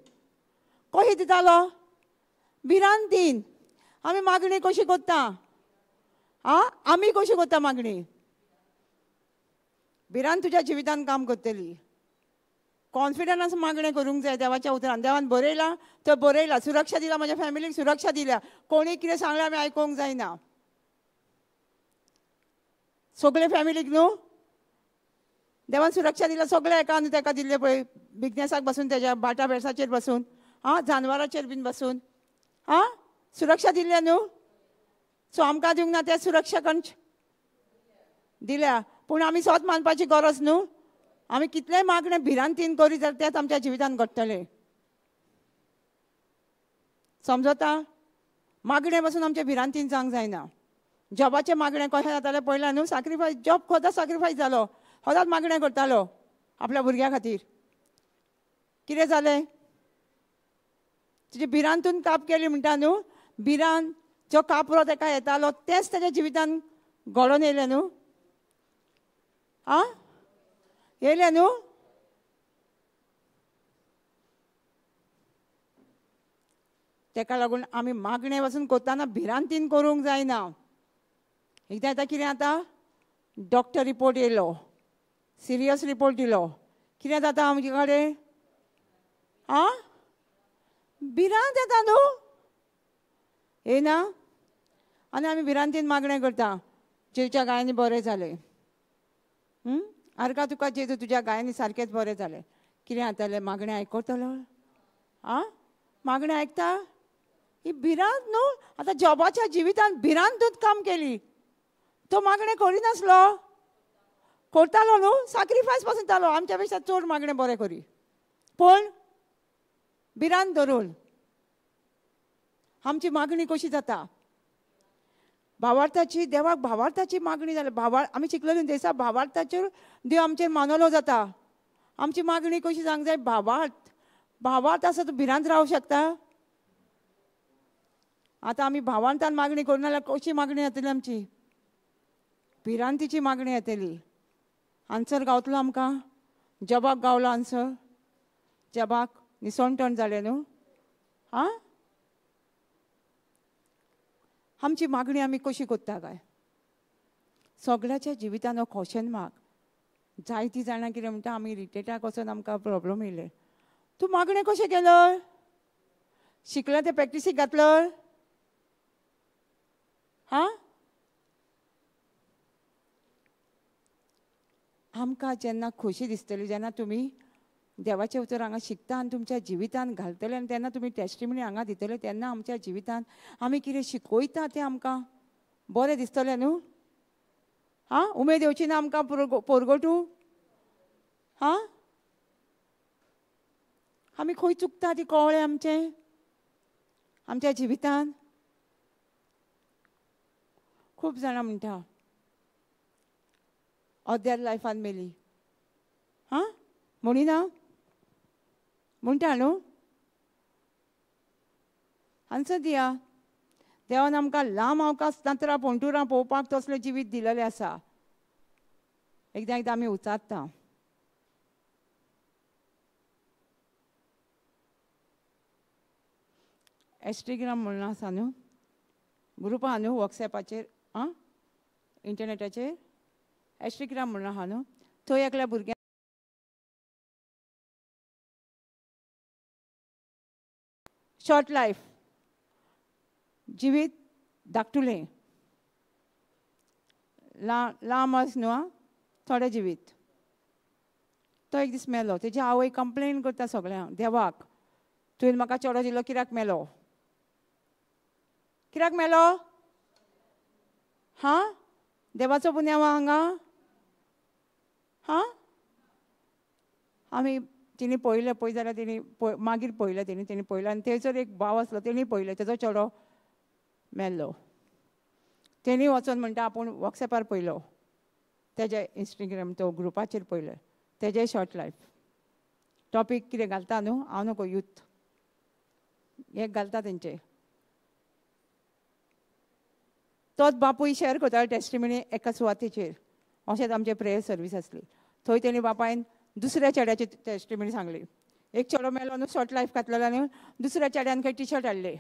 कशी दितालो? भिरांतीन. आमी मागणी कशी करता? आं, आमी कशी करता मागणी? भिरांत तुज्या जिवितान काम करतली. कॉन्फिडन्स मागणें करूंक जाय देवाच्या उतरान. देवान बरयलां तर बरयलां. सुरक्षा दिला म्हाज्या फॅमिलीक, सुरक्षा दिल्या. कोणी कितें सांगलें आमी आयकूंक जायना. सगळे फॅमिलीक न्हू देवान सुरक्षा दिल्या, सगळे एका न्हू तेका दिल्ले पळय, बिजनेसाक बसून, तेज्या बाटा बेसाचेर बसून, आं, जानवराचेर बीन बसून. आं, सुरक्षा दिल्ल्या न्हू. सो आमकां दिवंक ना त्या सुरक्षा कंच दिल्या. पूण आमी स्वत मानपाची गरज न्हू. आमी कितलेय मागणें भिरांतीन करी जाल्यार तेंच आमच्या जिवितान घडटलें. समजता? मागणें पासून आमच्या भिरांतीन जावंक जायना. जॉबाचें मागणें कशें जातालें पळयलां न्हू? साक्रिफायस, जॉब खोदा साक्रिफायस जालो, सदांच मागणें करतालो आपल्या भुरग्या खातीर. कितें जालें? तुजी भिरांतून काप केली म्हणटा न्हू. भिरांत जो कापरो तेका येतालो तेंच तेज्या जिवितान घडोवन येयलें न्हू. आं, येयलें न्हू. तेका लागून आमी मागणें पासून करतना भिरांतीन करूंक जायना. एकदां आतां कितें जाता, डॉक्टर रिपोर्ट येयलो, सिरियस रिपोर्ट दिलो, कितें जाता आमचे कडेन? आं, भिरांत येता न्हू, येना? आनी आमी भिरांतीन मागणें करता, जेजूच्या गायांनी बरें जालें. आरका तुका जेजू तुज्या गायांनी सारकेंच बरें जालें. कितें जातलें? मागणें आयकतलो? आं, मागणें आयकता? ही भिरांत न्हू. आतां जॉबाच्या जिवितान भिरांतूच काम केली. तो मागणें करिनासलो, करतालो न्हू, सॅक्रिफायस पासून जालो. आमच्या पेक्षा चड मागणें बरें करी, पूण भिरांत धरून. आमची मागणी कशी जाता? भावार्थाची, देवाक भावार्थाची मागणी जाली. आमी शिकलेली देसा भावार्थाचेर देव आमचेर मानवलो जाता. आमची मागणी कशी जावंक जाय? भावार्थ. भावार्थ आसा तूं भिरांत रावंक शकता? आतां आमी भावार्थान मागणी करूं जाल्यार कशी मागणी जातली आमची? भिरांतीची मागणी येतली. आन्सर गावतलो आमकां? जबाक गावलो आन्सर? जबाक निसणटण जालें न्हू. आं, आमची मागणी आमी कशी करता काय? सगळ्याच्या जिवितान हो क्वेश्चन मार्क. जायतीं जाणां कितें म्हणटा, आमी रिटेटाक वचून आमकां प्रॉब्लम येयले. तूं मागणें कशें केलं? शिकलें तें प्रॅक्टिसीक घातलं? हां, आमकां जेन्ना खोशी दिसतली, जेन्ना तुमी देवाचें उतर हांगा शिकता आनी तुमच्या जिवितान घालतले आनी तेन्ना तुमी टेस्टिमनी हांगा दितले, तेन्ना आमच्या जिवितान आमी कितें शिकयता तें आमकां बरें दिसतलें न्हू. आं, उमेद येवची ना आमकां पोरगोटू? हां, आमी खंय चुकता ती कळ्ळें आमचें आमच्या जिवितान? खूब जाणां म्हणटा अर्द्यार लायफान मेली. हां, म्हणिना? म्हणटा न्हू? आन्सर दिया. देवान आमकां लांब अवकाश नातरां पोंटुरां पळोवपाक तसलें जिवीत दिलेलें आसा. एकदां एकदां आमी उचारता. एस्ट्रीग्राम म्हणून आसा न्हू ग्रुपां न्हू वॉट्सएपाचेर, आं, इंटरनेटाचेर एस्ट्रीग्राम म्हणून आहा न्हू, थंय एकल्या भुरग्यांक शॉर्ट लायफ जिवीत धाकटुलें, लांब आस न्हू, आं, थोडें जिवीत. तो एक दीस मेलो. तेजी आवय कंप्लेन करता सगळ्यांक, देवाक, तुवें म्हाका चेडो दिलो, कित्याक मेलो? कित्याक मेलो? हां, देवाचो पुन्याव हांगा? हां, आमी तिणें पळयलें, पळय जाल्यार तिणें मागीर पळयलें, तिणें तिणें पळयलें आनी थंयसर एक भाव आसलो, तेणी पळयलें, तेजो चेडो मेल्लो. तेणी वचोन म्हणटा आपूण वॉट्सएपार पळयलो, तेजे इंस्टाग्राम तो ग्रुपाचेर पळयलें, तेजे शॉर्ट लायफ टॉपीक कितें घालता न्हू, हांव नको यूथ हे घालता तेंचे. तोच बापूय शेअर करतालो टेस्टिमनी एका सुवातेचेर. अशेंच आमचें प्रेयर सर्वीस आसली. थंय तेणी बापायन दुसऱ्या चेड्याची टेस्टिमनी सांगली. एक चेडो मेलो न्हू, शॉर्ट लायफ घातलेलो न्हू, दुसऱ्या चेड्यान खंय टी शर्ट हाडले,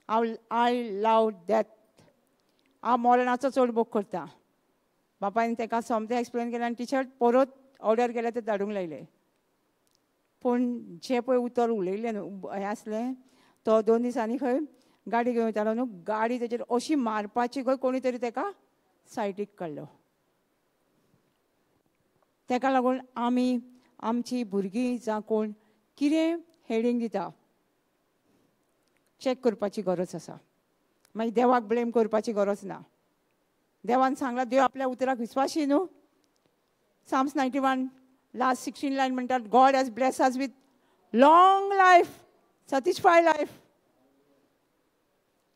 हांव I love death, हांव मरणाचो चड मोग करता. बापायन ताका सोमतें एक्सप्लेन केलें आनी टी शर्ट परत ऑर्डर केलें, तें धाडूंक लायलें. पूण जें पळय उतर उलयलें न्हू हें आसलें, तो 2 दिसांनी खंय गाडी घेवन वयतालो न्हू, गाडी तेजेर अशी मारपाची खंय कोणी तरी ताका सायडीक काडलो. ताका लागून आमी आमची भुरगीं जावं कोण कितें हेडींग दिता चॅक करपाची गरज आसा. मागीर देवाक ब्लेम करपाची गरज ना. देवान सांगलां, देव आपल्या उतराक विस्वाशी न्हू. Psalms 91 last 16 line म्हणटात, God has bless us with long life, satisfy life,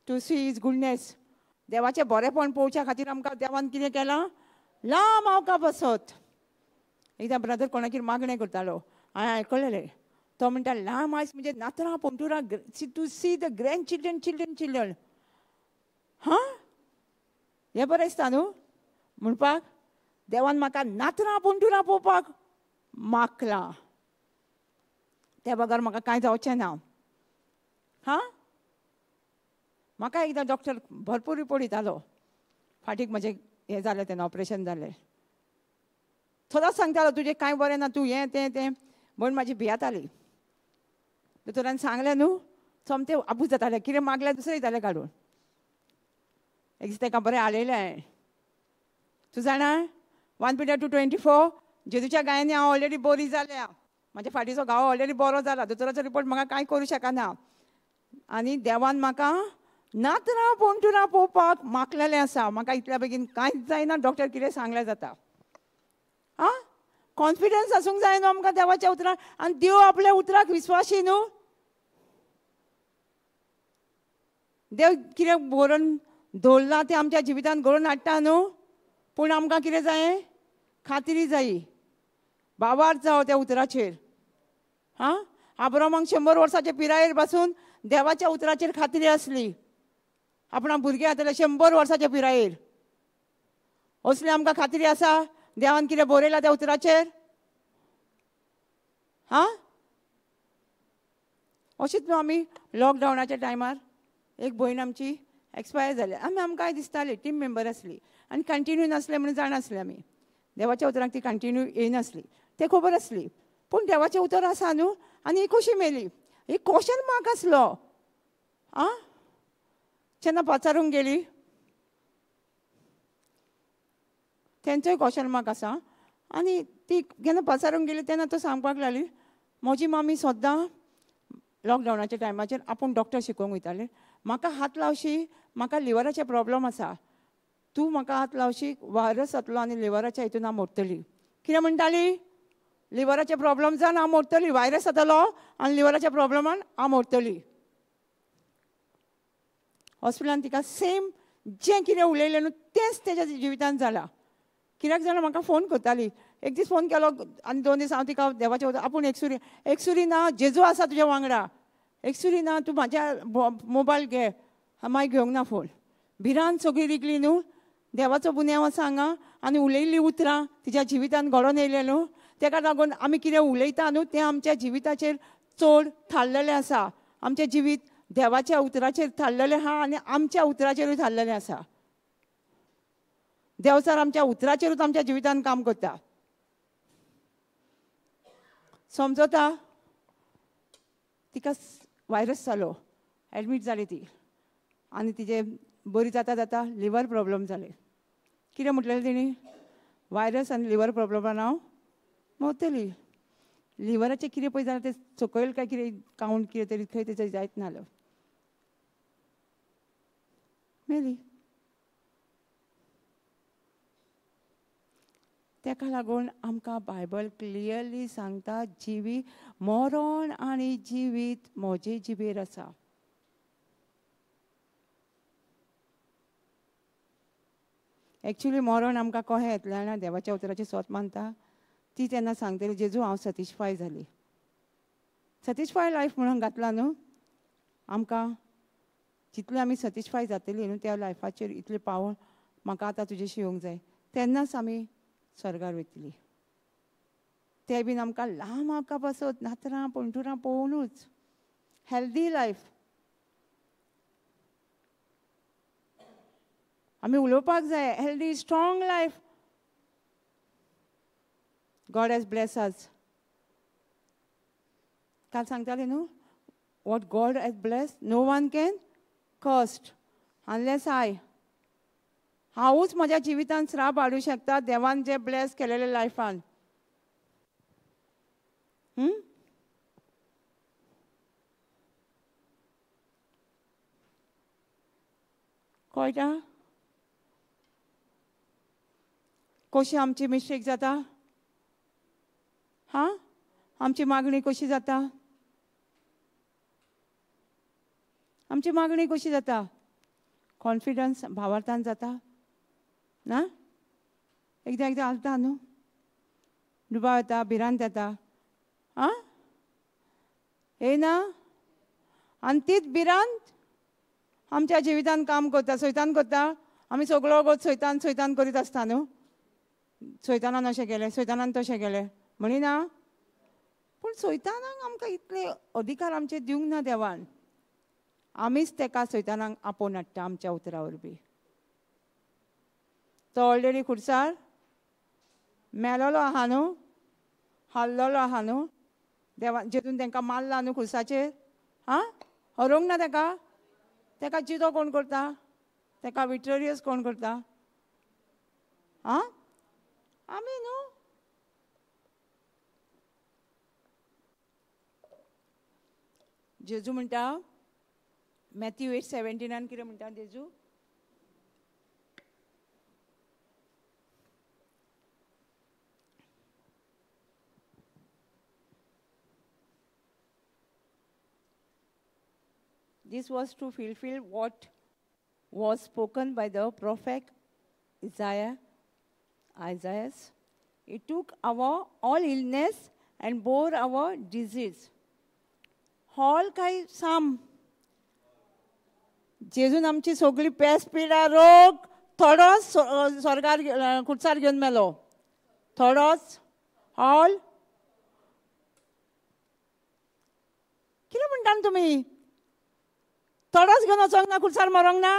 to see his goodness. देवाचें बरेंपण पळोवच्या खातीर आमकां देवान कितें केलां? लांब अवकाश बसत. एकदां ब्रदर कोणाकीर मागणें करतालो, हांवें आयकलेलें. तो म्हणटा लांब आयस म्हणजे नातरां पोंटुरां, to see the grand children children children. हां, हें बरें दिसता न्हू म्हणपाक, देवान म्हाका नातरां पोंटुरां पळोवपाक मागलां, त्या बगर म्हाका कांय जावचें ना. हां, म्हाका एकदां डॉक्टर भरपूर रिपोर्ट दितालो. फाटीक म्हजें हें जालें तेन्ना, ऑपरेशन जालें, सदांच सांगतालो तुजें कांय बरें ना, तूं हें तें तें म्हूण. म्हाजी भियात आली. दोतोरान सांगलें न्हू, सोमतें आबूज जातालें, कितें मागल्यार दुसरें दितालें काडून. एक दीस ताका बरें हालयलें हांवें, तूं जाणा 1 Peter 2:24 जेजूच्या गायांनी हांव ऑलरेडी बरी जाल्या, म्हाज्या फाटीचो घावो ऑलरेडी बरो जाला, दोतोराचो रिपोर्ट म्हाका कांय करूं शकना, आनी देवान म्हाका नातरां पोंटुरां पळोवपाक मागलेलें आसा, म्हाका इतल्या बेगीन कांयच जायना, डॉक्टर कितें सांगलें जाता. आं, कॉन्फिडन्स आसूंक जाय न्हू आमकां देवाच्या उतरान, आनी देव आपल्या उतराक विस्वासी न्हू. देव कितें बरोवन दवरलां तें आमच्या जिवितान घडोवन हाडटा न्हू, पूण आमकां कितें जाय, खात्री जायी, बाबार जावं त्या उतराचेर. हां, आब्रामाक 100 वर्साचे पिरायेर पासून देवाच्या उतराचेर खात्री आसली, आपणा भुरगें जातलें 100 वर्साचे पिरायेर. असली आमकां खात्री आसा देवान कितें बरयलां त्या उतराचेर? हां, अशीच न्हू आमी लॉकडावनाच्या टायमार एक भयण आमची एक्सपायर जाली. आमी आमकां दिसताली टीम मेंबर आसली आनी कंटिन्यू नासले म्हणून जाणासले आमी, देवाच्या उतराक ती कंटिन्यू येयनासली तें खबर आसली, पूण देवाचें उतर आसा न्हू. आनी ही कशी मेली, एक क्वेश्चन मार्क आसलो. आं, जेन्ना पाचारूंक गेली तेंचोय क्वेश्चन मार्क आसा. आनी ती जेन्ना पाचारूंक गेली तेन्ना तो सांगपाक लागली, म्हजी मामी सद्दां लॉकडावनाच्या टायमाचेर आपूण डॉक्टर शिकोवंक वयताले, म्हाका हात लावशी, म्हाका लिवराचे प्रॉब्लम आसा, तूं म्हाका हात लावशी व्हायरस जातलो आनी लिवराच्या हितून हांव मोडटली. कितें म्हणटाली, लिवराचे प्रॉब्लम जावन हांव मोडटली, व्हायरस जातलो आनी लिवराच्या प्रॉब्लमान हांव मोडटली. हॉस्पिटलान तिका सेम जें कितें उलयलें न्हू तेंच तेज्या जिवितान जालां. कित्याक जाणां म्हाका फोन करताली, एक दीस फोन केलो आनी 2 दीस हांव तिका देवाचें उतर आपूण एकसुरी, एकसुरी ना, जेजू आसा तुज्या वांगडा, एकसुरी ना, तूं म्हाज्या मोबायल घे, मागीर घेवंक ना फोन. भिरांत सगळी रिगली न्हू, देवाचो बुन्यांव आसा हांगा, आनी उलयल्लीं उतरां तिज्या जिवितान घडोवन येयलें न्हू. तेका लागून आमी कितें उलयता न्हू तें आमच्या जिविताचेर चड थारलेलें आसा. आमचें जिवीत देवाच्या उतराचेर थारलेलें आहा आनी आमच्या उतराचेरूय थारलेलें आसा. देवचार आमच्या उतराचेरूच आमच्या जिवितान काम करता. समजता, तिका व्हायरस जालो, एडमीट जाली ती, आनी तिजे बरी जाता जाता लिवर प्रॉब्लम जाले. कितें म्हटलेलें तेणी, व्हायरस आनी लिवर प्रॉब्लमान हांव मोवतली. लिवराचें कितें पळय जालें तें सकयल काय कितें कावंट कितें तरी खंय तेजें जायत नासलो, मेली. तेका लागून आमकां बायबल क्लियरली सांगता, जिवी मरण आनी जिवीत म्हजे जिबेर आसा. एक्चुली मरण आमकां कशें येतलें जाणा, देवाच्या उतराची सोत मानता ती तेन्ना सांगतली, जेजू हांव सॅटिस्फाय जाली, सॅटिस्फाय लायफ म्हणून घातला न्हू आमकां. जितलें आमी सॅटिस्फाय जातली न्हू त्या लायफाचेर इतलें पावोन म्हाका आतां तुजेशी येवंक जाय, तेन्नाच आमी स्वर्गार वयतली. ते बीन आमकां लांब आमकां बसत नातरां पणटुरां पळोवनूच हेल्दी लायफ आमी उलोवपाक जाय, healthy strong life. God has bless us. काल सांगताले न्हू, what God has bless no one can curse unless I. हांवूच म्हज्या जिवितान श्राप हाडूं शकता देवान जे ब्लेस केलेले लायफान. कळटा कशी आमची मिस्टेक जाता? हां, आमची मागणी कशी जाता? आमची मागणी कशी जाता? कॉन्फिडन्स भावार्थान जाता ना? एकदां एकदां हालता न्हू, दुबाव येता, भिरांत येता, आं येना? आनी तीच भिरांत आमच्या जिवितान काम करता, सैतान करता. आमी सगळो गोत सैतान सैतान करीत आसता न्हू, सैतानान अशें केलें, सैतानान तशें केलें म्हणिना. पूण सैतानाक आमकां इतले अधिकार आमचे दिवंक ना देवान. आमीच तेका सैतानाक आपोवन हाडटा आमच्या उतरा वरवीं. तो ऑलरेडी खुर्सार मेलोलो आहा न्हू, हाल्लोलो आहा न्हू, देवा जेतून तांकां मारला न्हू खुर्साचेर. आं, हरोवंक ना ताका. ताका जितो कोण करता? ताका विक्टोरियस कोण करता? आं, आमी न्हू. जेजू म्हणटा मॅथ्यू 8:17 कितें म्हणटा जेजू? This was to fulfill what was spoken by the prophet Isaiah. He took our all illness and bore our disease. All काय साम जेजून आमची सगळी पेस पिडा रोग थोडोच स्वर्गार खुर्सार घेवन मेलो. थोडोच ऑल कितें म्हणटा तुमी? थोडोच घेवन वचोंक ना खुर्सार मरोंक ना?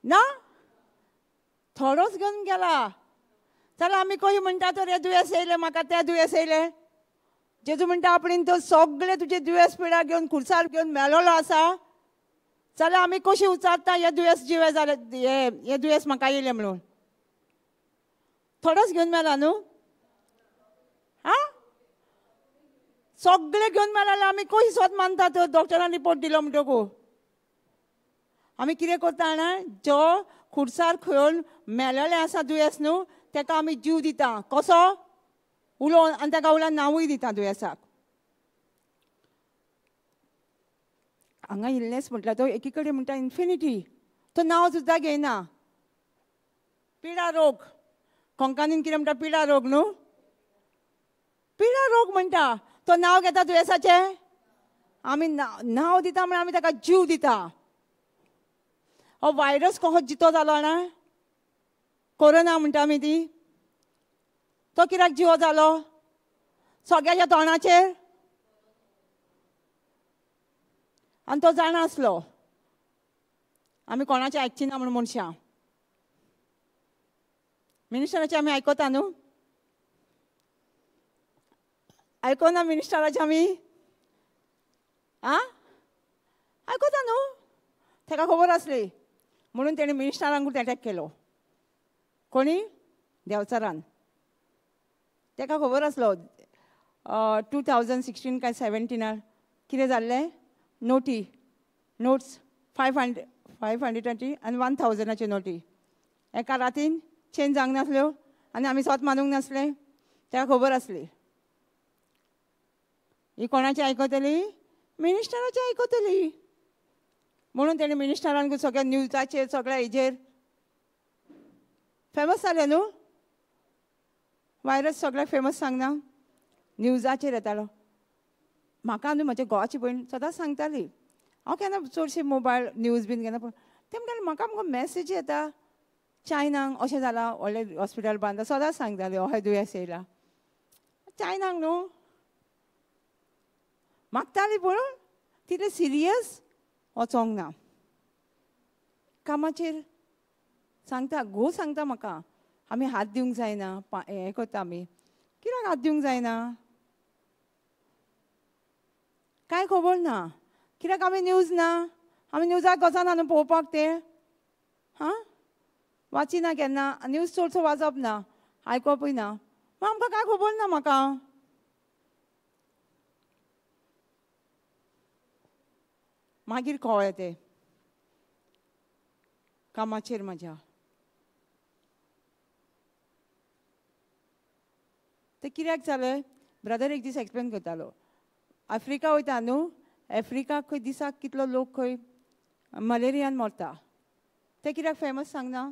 ना, थोडोच घेवन गेला. चल आमी कशी म्हणटा तर हे दुयेंस येयलें म्हाका, तें दुयेंस येयलें. जेजू म्हणटा आपणें तो सगळे तुजे दुयेंस पिडा घेवन खुर्सार घेवन मेलोलो आसा. जाल्यार आमी कशी उचारता हे दुयेंस जिवे जालें, हे दुयेंस म्हाका येयलें म्हणून? थोडोच घेवन मेला न्हू? आं, सगळे घेवन मेला जाल्यार आमी कशी स्वत मानता? तर डॉक्टरान रिपोर्ट दिलो म्हणटकू आमी कितें करता जाणा? जो खुर्सार खेळून मेलेलें आसा दुयेंस न्हू ताका आमी जीव दिता. कसो? उलोवन, आनी ताका उलोवन नांवूय दिता दुयेंसाक. हांगा इलनेस म्हटल्यार तो एकी कडेन म्हणटा इन्फिनिटी, तो नांव सुद्दां घेयना. पिडा रोग, कोंकणीन कितें म्हणटा? पिडा रोग न्हू, पिडा रोग म्हणटा. तो नांव घेता दुयेंसाचें? आमी नांव दिता म्हळ्यार आमी ताका जीव दिता. हो वायरस कसो जितो जालो ना? कोरोना म्हणटा आमी ती, तो कित्याक जिवो जालो? सगळ्याच्या तोंडाचेर. आनी तो जाणा आसलो आमी कोणाचें आयकची ना म्हणून. मनशां मिनिस्टराचें आमी आयकता न्हू? आयकना मिनिस्टराचें आमी? आं, आयकता न्हू? ताका खबर आसली म्हणून तेणें मिनिस्टरांकूच एटॅक केलो. कोणी? देवचारान. ताका खबर आसलो 2016 काय 17 कितें जाल्लें? नोटी, नोट्स 500 आनी 1000 नोटी एका रातीन चेंज जावंक नासल्यो आनी आमी स्वत मानूंक नासले. ताका खबर आसली. ही कोणाची आयकतली? मिनिस्टराची आयकतली. म्हणून तेणें मिनिस्टरांक सगळ्या न्यूजाचेर सगळ्या हेजेर फेमस जालें न्हू वायरस, सगळ्याक फेमस सांगना, न्यूजाचेर येतालो. म्हाका न्हू म्हज्या घोवाची भयण सदांच सांगताली, हांव केन्ना चडशी मोबायल न्यूज बीन केन्ना, ते म्हणटाले म्हाका मुगो मॅसेज येता चायनाक अशें जालां, व्हडलें हॉस्पिटल बांदता. सदांच सांगताले अशें दुयेंस येयला चायनाक न्हू. मागताली पूण तितलें सिरियस वचोंक ना. कामाचेर सांगता, घोव सांगता म्हाका आमी हात दिवंक जायना, हें करता आमी. कित्याक हात दिवंक जायना? कांय खबर ना. कित्याक आमी न्यूज ना, आमी न्यूजाक वचना न्हू पळोवपाक तें. हां, वाचिना केन्ना न्यूज, चडसो वाचप ना, आयकपूय ना, मागीर आमकां कांय खबर ना. म्हाका मागीर कळ्ळें तें कामाचेर म्हज्या. तें कित्याक जालें? ब्रदर एक दीस एक्सप्लेन करतालो, आफ्रिका वयता न्हू, आफ्रिका खंय दिसाक कितलो लोक खंय मलेरियान मरता. तें कित्याक फेमस सांगना?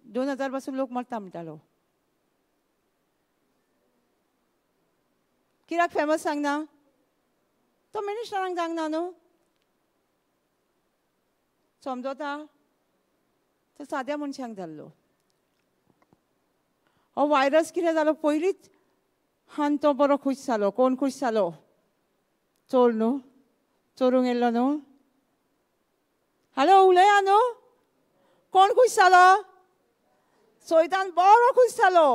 2000 पासून लोक मरता म्हणटालो. कित्याक फेमस सांगना? तो मिनिस्टरांक सांगना न्हू, समजता? तो साद्या मनशांक जाल्लो. हो वायरस कितें जालो पयलींच आनी तो बरो खूश जालो. कोण खूश जालो? चोर न्हू, चोरूंक येयल्लो न्हू. हॅलो, उलया न्हू. कोण खूश जालो? सोयतान बरो खूश जालो.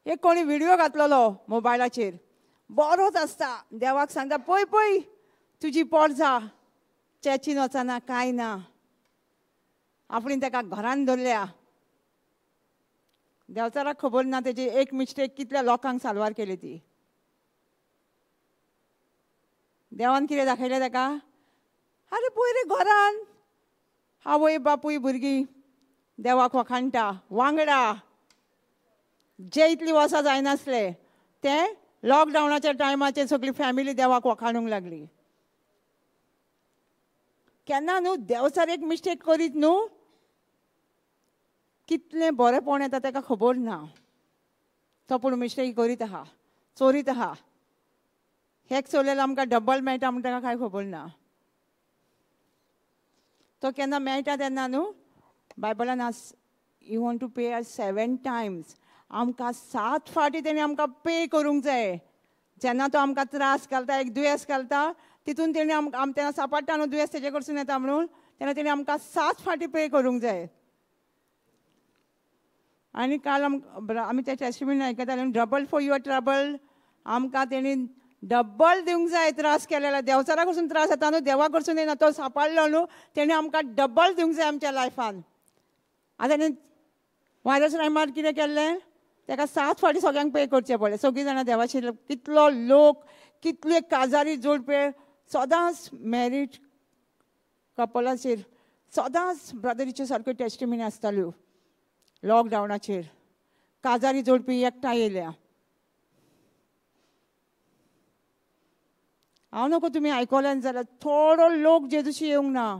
एक कोणी व्हिडिओ घातलेलो मोबायलाचेर, बरोच आसता. देवाक सांगता पळय पळय तुजी पोरजा चॅचीन वचना कांय ना, आपणें ताका घरान धरल्या. देवचाराक खबर ना तेजी एक मिस्टेक कितल्या लोकांक साल्वार केली ती. देवान कितें दाखयलें ताका, आरे पळय रे घरान आवय बापूय भुरगीं देवाक वखाणटा वांगडा, जे इतली वर्सां जायनासले ते लॉकडावनाच्या टायमाचेर सगळी फॅमिली देवाक वखाणूंक लागली. केन्ना न्हू देवचार एक मिस्टेक करीत न्हू, कितलें बरेंपण येता ताका खबर ना. तो पूण मिस्टेक करीत आहा, चोरीत आहा. हेक चोरलेलो आमकां डबल मेळटा म्हूण ताका कांय खबर ना. तो केन्ना मेळटा तेन्ना न्हू बायबलान आस you want to pay us 7 times. आमकां 7 फावटी तेणी आमकां पे करूंक जाय. जेन्ना तो आमकां त्रास घालता, एक दुयेंस घालता, तितून तेणी आमकां तेन्ना सापडटा न्हू दुयेंस तेजे कडसून येता म्हणून, तेन्ना तेणी आमकां 7 फावटी पे करूंक जाय. आनी काल आमी त्या टेस्टिमनी आयकताले, डबल फॉर your trouble. आमकां तेणी डबल दिवंक जाय त्रास केलेला. देवचारा कडसून त्रास येता न्हू, देवा कडसून येना, तो सापडलो न्हू, तेणी आमकां डबल दिवंक जाय आमच्या लायफान. आतां तेणी व्हायरस टायमार कितें केल्लें, ताका 7 फावटी सगळ्यांक पे करचें पडलें. सगळीं जाणां देवाची, कितलो लोक कितले काजारी जोडपे सदांच मॅरीड कपलाचेर सदांच ब्रदरीच्यो सारक्यो टेस्टिमनी आसताल्यो. लॉकडावनाचेर काजारी जोडपी एकठांय येयल्या. हांव नको तुमी आयकल्यान जाल्यार थोडो लोक जेजूशी येवंक ना,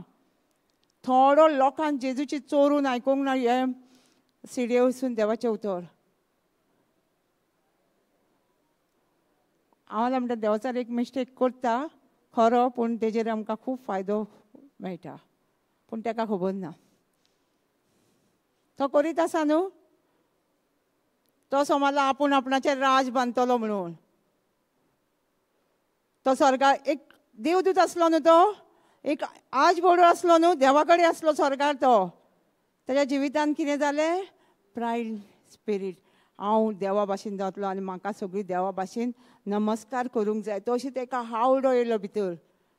थोडो लोकांक जेजूची चोरून आयकूंक ना हे सिडये वचून देवाचें उतर. हांव म्हणटा देवाचार एक मिस्टेक करता खरो, पूण तेजेर आमकां खूब फायदो मेळटा, पूण ताका खबर ना. तो करीत आसा न्हू, तो समजला आपूण आपणाचेर राज बांदतलो म्हणून. तो स्वर्गार एक देवदूत आसलो न्हू, तो एक आज बोडो आसलो न्हू, देवा कडेन आसलो स्वर्गार तो. ताच्या जिवितान कितें जालें, प्रायड स्पिरीट, हांव देवा भाशेन जातलो आनी म्हाका सगळीं देवा भाशेन नमस्कार करूंक जाय. तो अशें ताका हावडो येयलो भितर,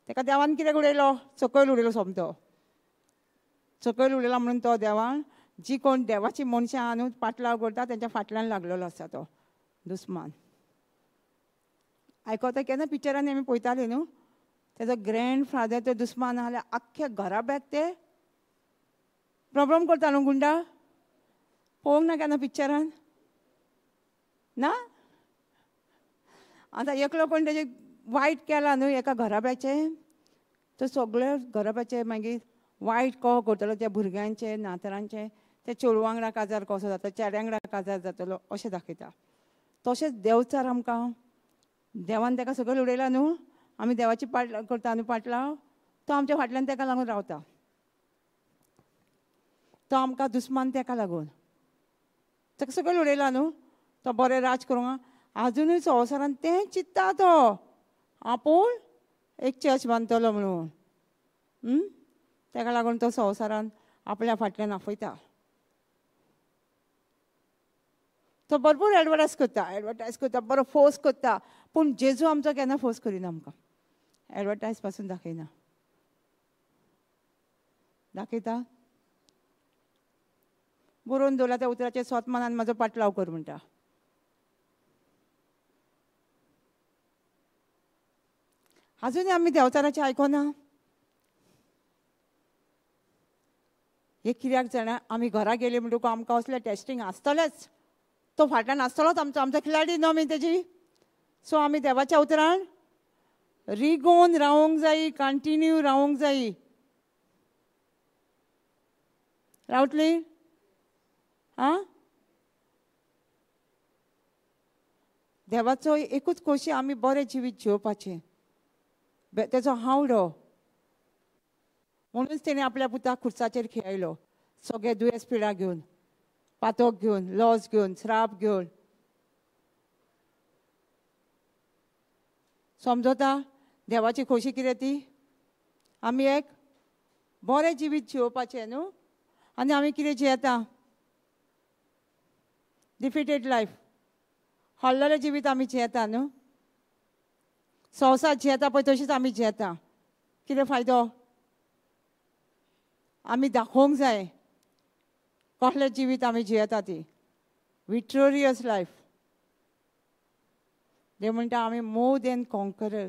ताका देवान कितें उडयलो, सकयल उडयलो, सोमतो सकयल उडयला. म्हणून तो देवान जी कोण देवाची मनशां आहा न्हू पाटलाव करता तेंच्या फाटल्यान लागलेलो आसा तो दुस्मान. आयकता केन्ना पिक्चरांनी आमी पळयताली न्हू, तेजो ग्रँड फादर तो दुस्मान आहा जाल्यार आख्ख्या घराब्याक ते प्रॉब्लम करता न्हू गुंडा. पळोवंक ना केन्ना पिक्चरान ना. आतां एकलो कोण तेजें वायट केला न्हू एका घराब्याचें, तो सगळे घराब्याचें मागीर वायट को करतलो, त्या भुरग्यांचे नातरांचे, त्या चेडवां वांगडा काजार कसो जाता, चेड्या वांगडा काजार जातलो अशें दाखयता. तशेंच देवचार आमकां देवान ताका सगळें उडयला न्हू, आमी देवाची पाट करता न्हू पाटलाव, तो आमच्या फाटल्यान ताका लागून रावता. तो आमकां दुस्मान ताका लागून ताका सगळें उडयला न्हू, तो बरें राज करूंक आजुनूय संवसारान तें चिंत्ता तो आपूण एक चर्च बांदतलो म्हणून. ताका लागून तो संवसारान आपल्या फाटल्यान आपयता. तो भरपूर एडवर्टायज करता, एडवर्टायज करता, बरो फोर्स करता, पूण जेजू आमचो केन्ना फोर्स करिना आमकां, एडवर्टायज पासून दाखयना. दाखयता बरोवन दवरला त्या उतराचेर स्वत मनान म्हाजो पाटलाव कर म्हणटा. आजुनूय आमी देवचाराचें आयकना. हे कित्याक जाणा, आमी घरा गेले म्हणटकूच आमकां असलें टेस्टींग आसतलेंच, तो फाटल्यान आसतलोच आमचो, आमचो खिलाडी न्हू आमी तेजी. सो आमी देवाच्या उतरान रिगोवन रावंक जाय, कंटिन्यू रावंक जाय. रावतली आं? देवाचो एकूच खोशी आमी बरें जिवीत जिवपाचें, तेजो हावडो. म्हणूनच तेणें आपल्या पुताक खुर्साचेर खेळयलो, सगळे दुयेंस पिडा घेवन, पातोक घेवन, लॉस घेवन, श्राप घेवन. समजता देवाची खोशी कितें ती? आमी एक बरें जिवीत जिवपाचें न्हू, आनी आमी कितें जियेता, डिफिटेड लायफ. हल्ललें जिवीत आमी जियेता न्हू, संवसार जियेता पळय तशीच आमी जियेता. कितें फायदो? आमी दाखोवंक जाय कसलें जिवीत आमी जियेता ती, विक्टोरियस लायफ. देव म्हणटा आमी मोर देन कॉन्करर,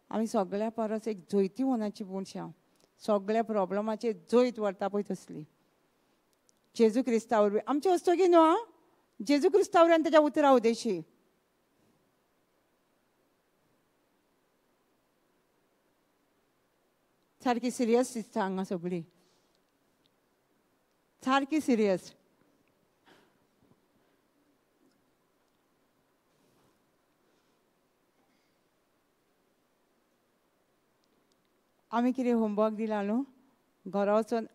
आमी सगळ्या परस एक जैतिवंताची मनशां, सगळ्या प्रॉब्लमाचेर जैत व्हरता पळय तसली. जेजू क्रिस्ता वरवीं आमचे हस्तगीं न्हू आं, जेजू क्रिस्ता वरवीं आनी तेज्या उतरा उदेशी. सारकी सिरियस दिसता हांगा सगळी, सारकी सिरियस. आमी कितें होमवर्क दिला न्हू, घरा वचून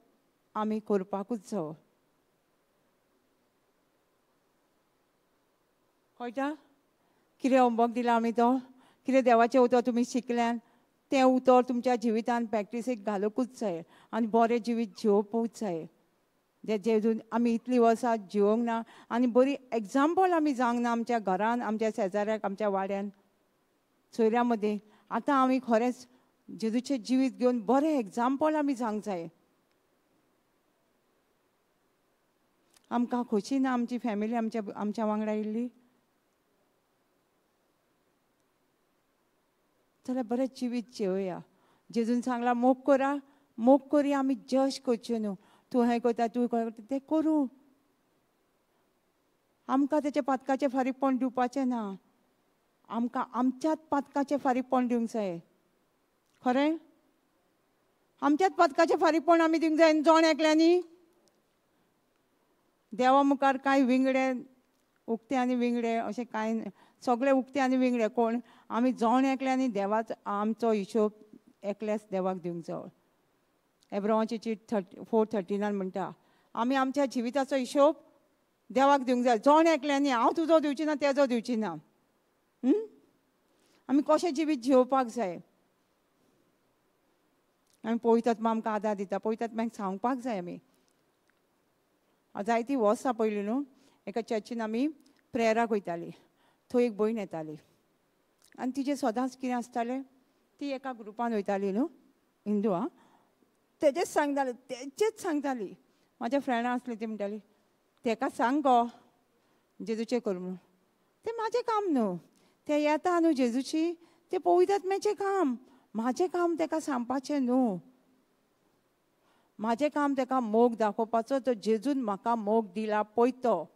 आमी करपाकूच जावो. कळटा कितें होमवर्क दिला आमी तो? कितें देवाचें उतर तुमी शिकल्यान तें उतर तुमच्या जिवितान प्रॅक्टिसेक घालुंकूच जाय आनी बरें जिवीत जियोवपूच जाय. जेजून आमी इतलीं वर्सां जिवोंक ना आनी बरी एग्जाम्पल आमी जावंक ना आमच्या घरान, आमच्या शेजाऱ्याक, आमच्या वाड्यान, सोयऱ्यां मदीं. आतां आमी खरेंच जेजूचें जिवीत घेवन बरें एग्जाम्पल आमी जावंक जाय. आमकां खोशी ना आमची फॅमिली आमच्या आमच्या वांगडा येयल्ली जाल्यार बरें जिवीत जिवया. जेजून सांगलां मोग करा, मोग करुया, आमी जज करच्यो न्हू. तूं हें करता, तूं करता, तें करूं, आमकां तेच्या पातकाचें फारीकपण दिवपाचें ना. आमकां आमच्याच पातकाचें फारीकपण दिवंक जाय. खरें, आमच्याच पातकाचें फारीकपण आमी दिवंक जाय. जण एकल्यांनी देवा मुखार कांय विंगडे उक्ते आनी विंगडे अशें कांय, सगळे उक्ते आनी विंगडे कोण आमी जण एकल्यांनी देवाचो आमचो हिशोब एकल्याच देवाक दिवंक जाय. एब्रावाची चीट 4:39 म्हणटा आमी आमच्या जिविताचो हिशोब देवाक दिवंक जाय. जण एकल्यांनी, हांव तुजो दिवची ना, तेजो दिवची ना. आमी कशें जिवीत जियोवपाक जाय. आमी पवित्र आत्मा आमकां आदार दिता, पवित्र आत्म्याक सांगपाक जाय. आमी जायतीं वर्सां पयलीं न्हू एका चर्चीन आमी प्रेयराक वयताली. थंय एक भयण येताली आनी तिजें सदांच कितें आसतालें, ती एका ग्रुपान वयताली न्हू, हिंदू आं, तेजेच सांगताली, तेजेच सांगताली. म्हाज्या फ्रेंडां आसली ती म्हणटाली तेका सांग गो जेजूचें कर म्हणून. तें म्हाजें काम न्हू, तें येता न्हू जेजूची, तें पवित्र आत्म्याचें काम. म्हाजें काम तेका सांगपाचें न्हू, म्हाजें काम तेका मोग दाखोवपाचो. तो जेजून म्हाका मोग दिला पळय तो.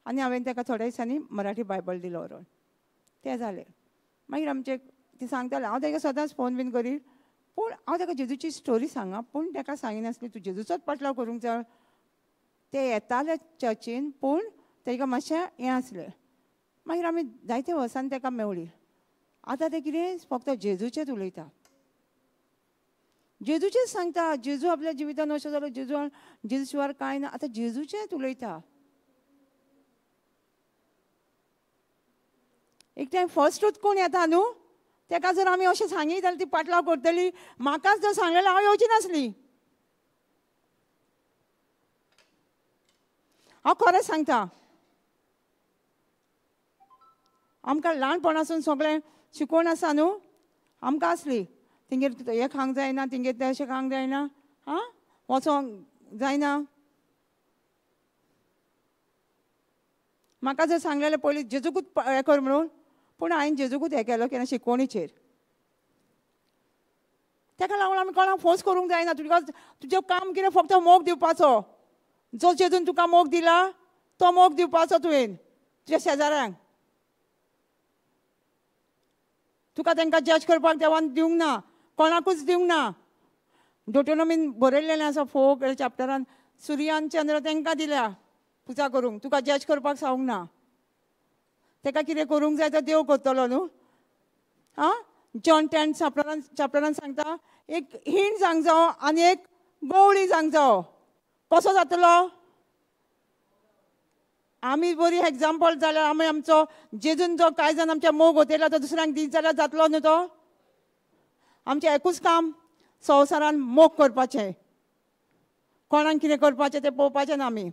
आनी हांवें तेका थोड्या दिसांनी मराठी बायबल दिलो व्हरून. तें जालें. मागीर आमचें ती सांगतालें, हांव तेका सदांच फोन बीन करी, पूण हांव तेका जेजूची स्टोरी सांगा, पूण तेका सांगिनासली तूं जेजूचोच पाटलाव करूंक जाय. ते येताले चर्चीन, पूण तेका मातशें हें आसलें. मागीर आमी जायते वर्सांनी तेका मेवली. आतां तें कितें फक्त जेजूचेंच उलयता, जेजूचेंच सांगता. जेजू आपल्या जिवितान अशें जालो, जेजू जेजू शिवार कांय ना, आतां जेजूचेंच उलयता. एक टायम फर्स्टूच कोण येता न्हू, तेका जर आमी अशें सांगीत जाल्यार ती पाटलाव करतली. म्हाकाच जर सांगलें हांव येवची नासली. हांव खरें सांगता, आमकां ल्हानपणासून सगळें शिकोवन आसा न्हू. आमकां आसली तेंगेर हें खावंक जायना, तेंगेर तें अशें खावंक जायना, आं वचोंक जायना. म्हाका जर सांगलेलें पयलीं जेजूकूच हें कर म्हणून, पूण हांवें जेजूकूच हें केलो केन्ना शिकवणीचेर. तेका लागून आमी कोणाक फोर्स करूंक जायना. तुका तुजें काम कितें, फक्त मोग दिवपाचो. जो जेजून तुका मोग दिला तो मोग दिवपाचो तुवें तुज्या शेजाऱ्यांक. तुका तांकां जज करपाक देवान दिवंक ना, कोणाकूच दिवंक ना. डोटोनॉमीन बरयल्लें आसा 4 चॅप्टरान, सुर्यान चंद्र तांकां दिल्या पुजा करूंक, तुका जज करपाक सांगूंक ना. ताका कितें करूंक जाय तो देव करतलो न्हू. आं, जॉन 10 चॅप्टरान सांगता, एक हीण जावंक जावो आनी एक गवळी जावंक जावो. कसो जातलो? आमी बरी एग्जाम्पल जाल्यार आमी आमचो जेजून जो कांय जाण आमच्या मोग ओतयला तो दुसऱ्यांक दीत जाल्यार जातलो न्हू तो. आमचें एकूच काम संवसारान मोग करपाचें, कोणाक कितें करपाचें तें पळोवपाचें ना. आमी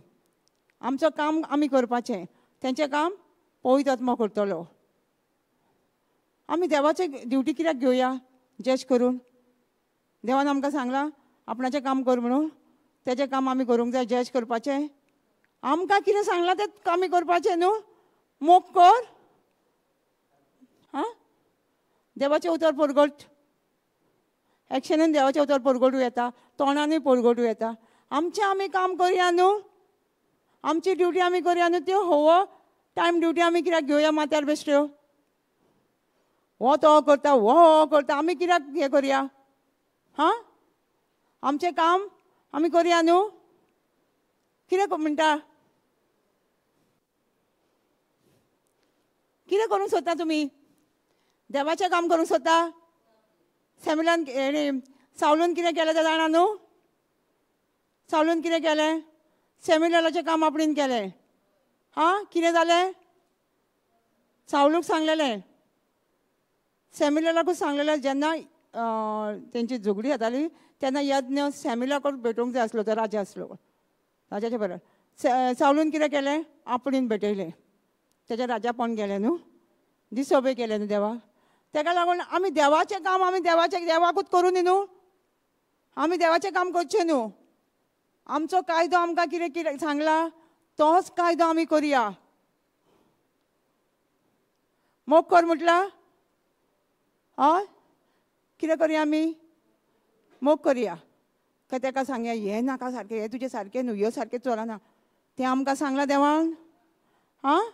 आमचो काम आमी करपाचें, तेंचें काम पवित्र आत्मो करतलो. आमी देवाचे ड्युटी कित्याक घेवया जज करून? देवान आमकां सांगलां आपणाचें काम कर म्हणून, तेजें काम आमी करूंक जाय जज करपाचें. आमकां कितें सांगलां तें आमी करपाचें न्हू. मोग कर, आं, देवाचें उतर परगट, एक्शनान देवाचें उतर परगटूं येता, तोंडानूय परगटूं येता. आमचें आमी काम करया न्हू, आमची ड्युटी आमी करया न्हू. त्यो होवो टायम ड्युटी आमी कित्याक घेवया माथ्यार बेश्ट्यो? हो तो करता, हो हो करता, आमी कित्याक हें करया? हां, आमचें काम आमी करया न्हू. कितें म्हणटा? कितें करूंक सोदता तुमी? देवाचें काम करूंक सोदता? सॅम्युलान सावलून कितें केलें तें जाणा न्हू? सावलून कितें केलें? सॅम्युलाचें काम आपणेन केलें. हां, कितें जालें? सावलूक सांगलेलें, सॅम्युलाकूच सांगलेलें, जेन्ना तेंची झगडी जाताली तेन्ना यज्ञ सॅम्युलाकूच भेटोवंक जाय आसलो, तो राजा आसलो, राजाचें बरें. सावलून कितें केलें? आपणेन भेटयलें, तेजें राजापण गेलें न्हू, दिसोबे केलें न्हू देवाक. तेका लागून आमी देवाचें काम आमी देवाचें देवाकूच करूं न्ही न्हू. आमी देवाचें काम करचें न्हू. आमचो कायदो आमकां कितें कितें सांगला तोच कायदो आमी करया. मोग कर म्हटलां, हय, कितें करया आमी? मोग करया. काय तेका सांगया हें नाका सारकें, हें तुजें सारकें न्हू, ह्यो सारकें चलना, तें आमकां सांगलां देवान? आं,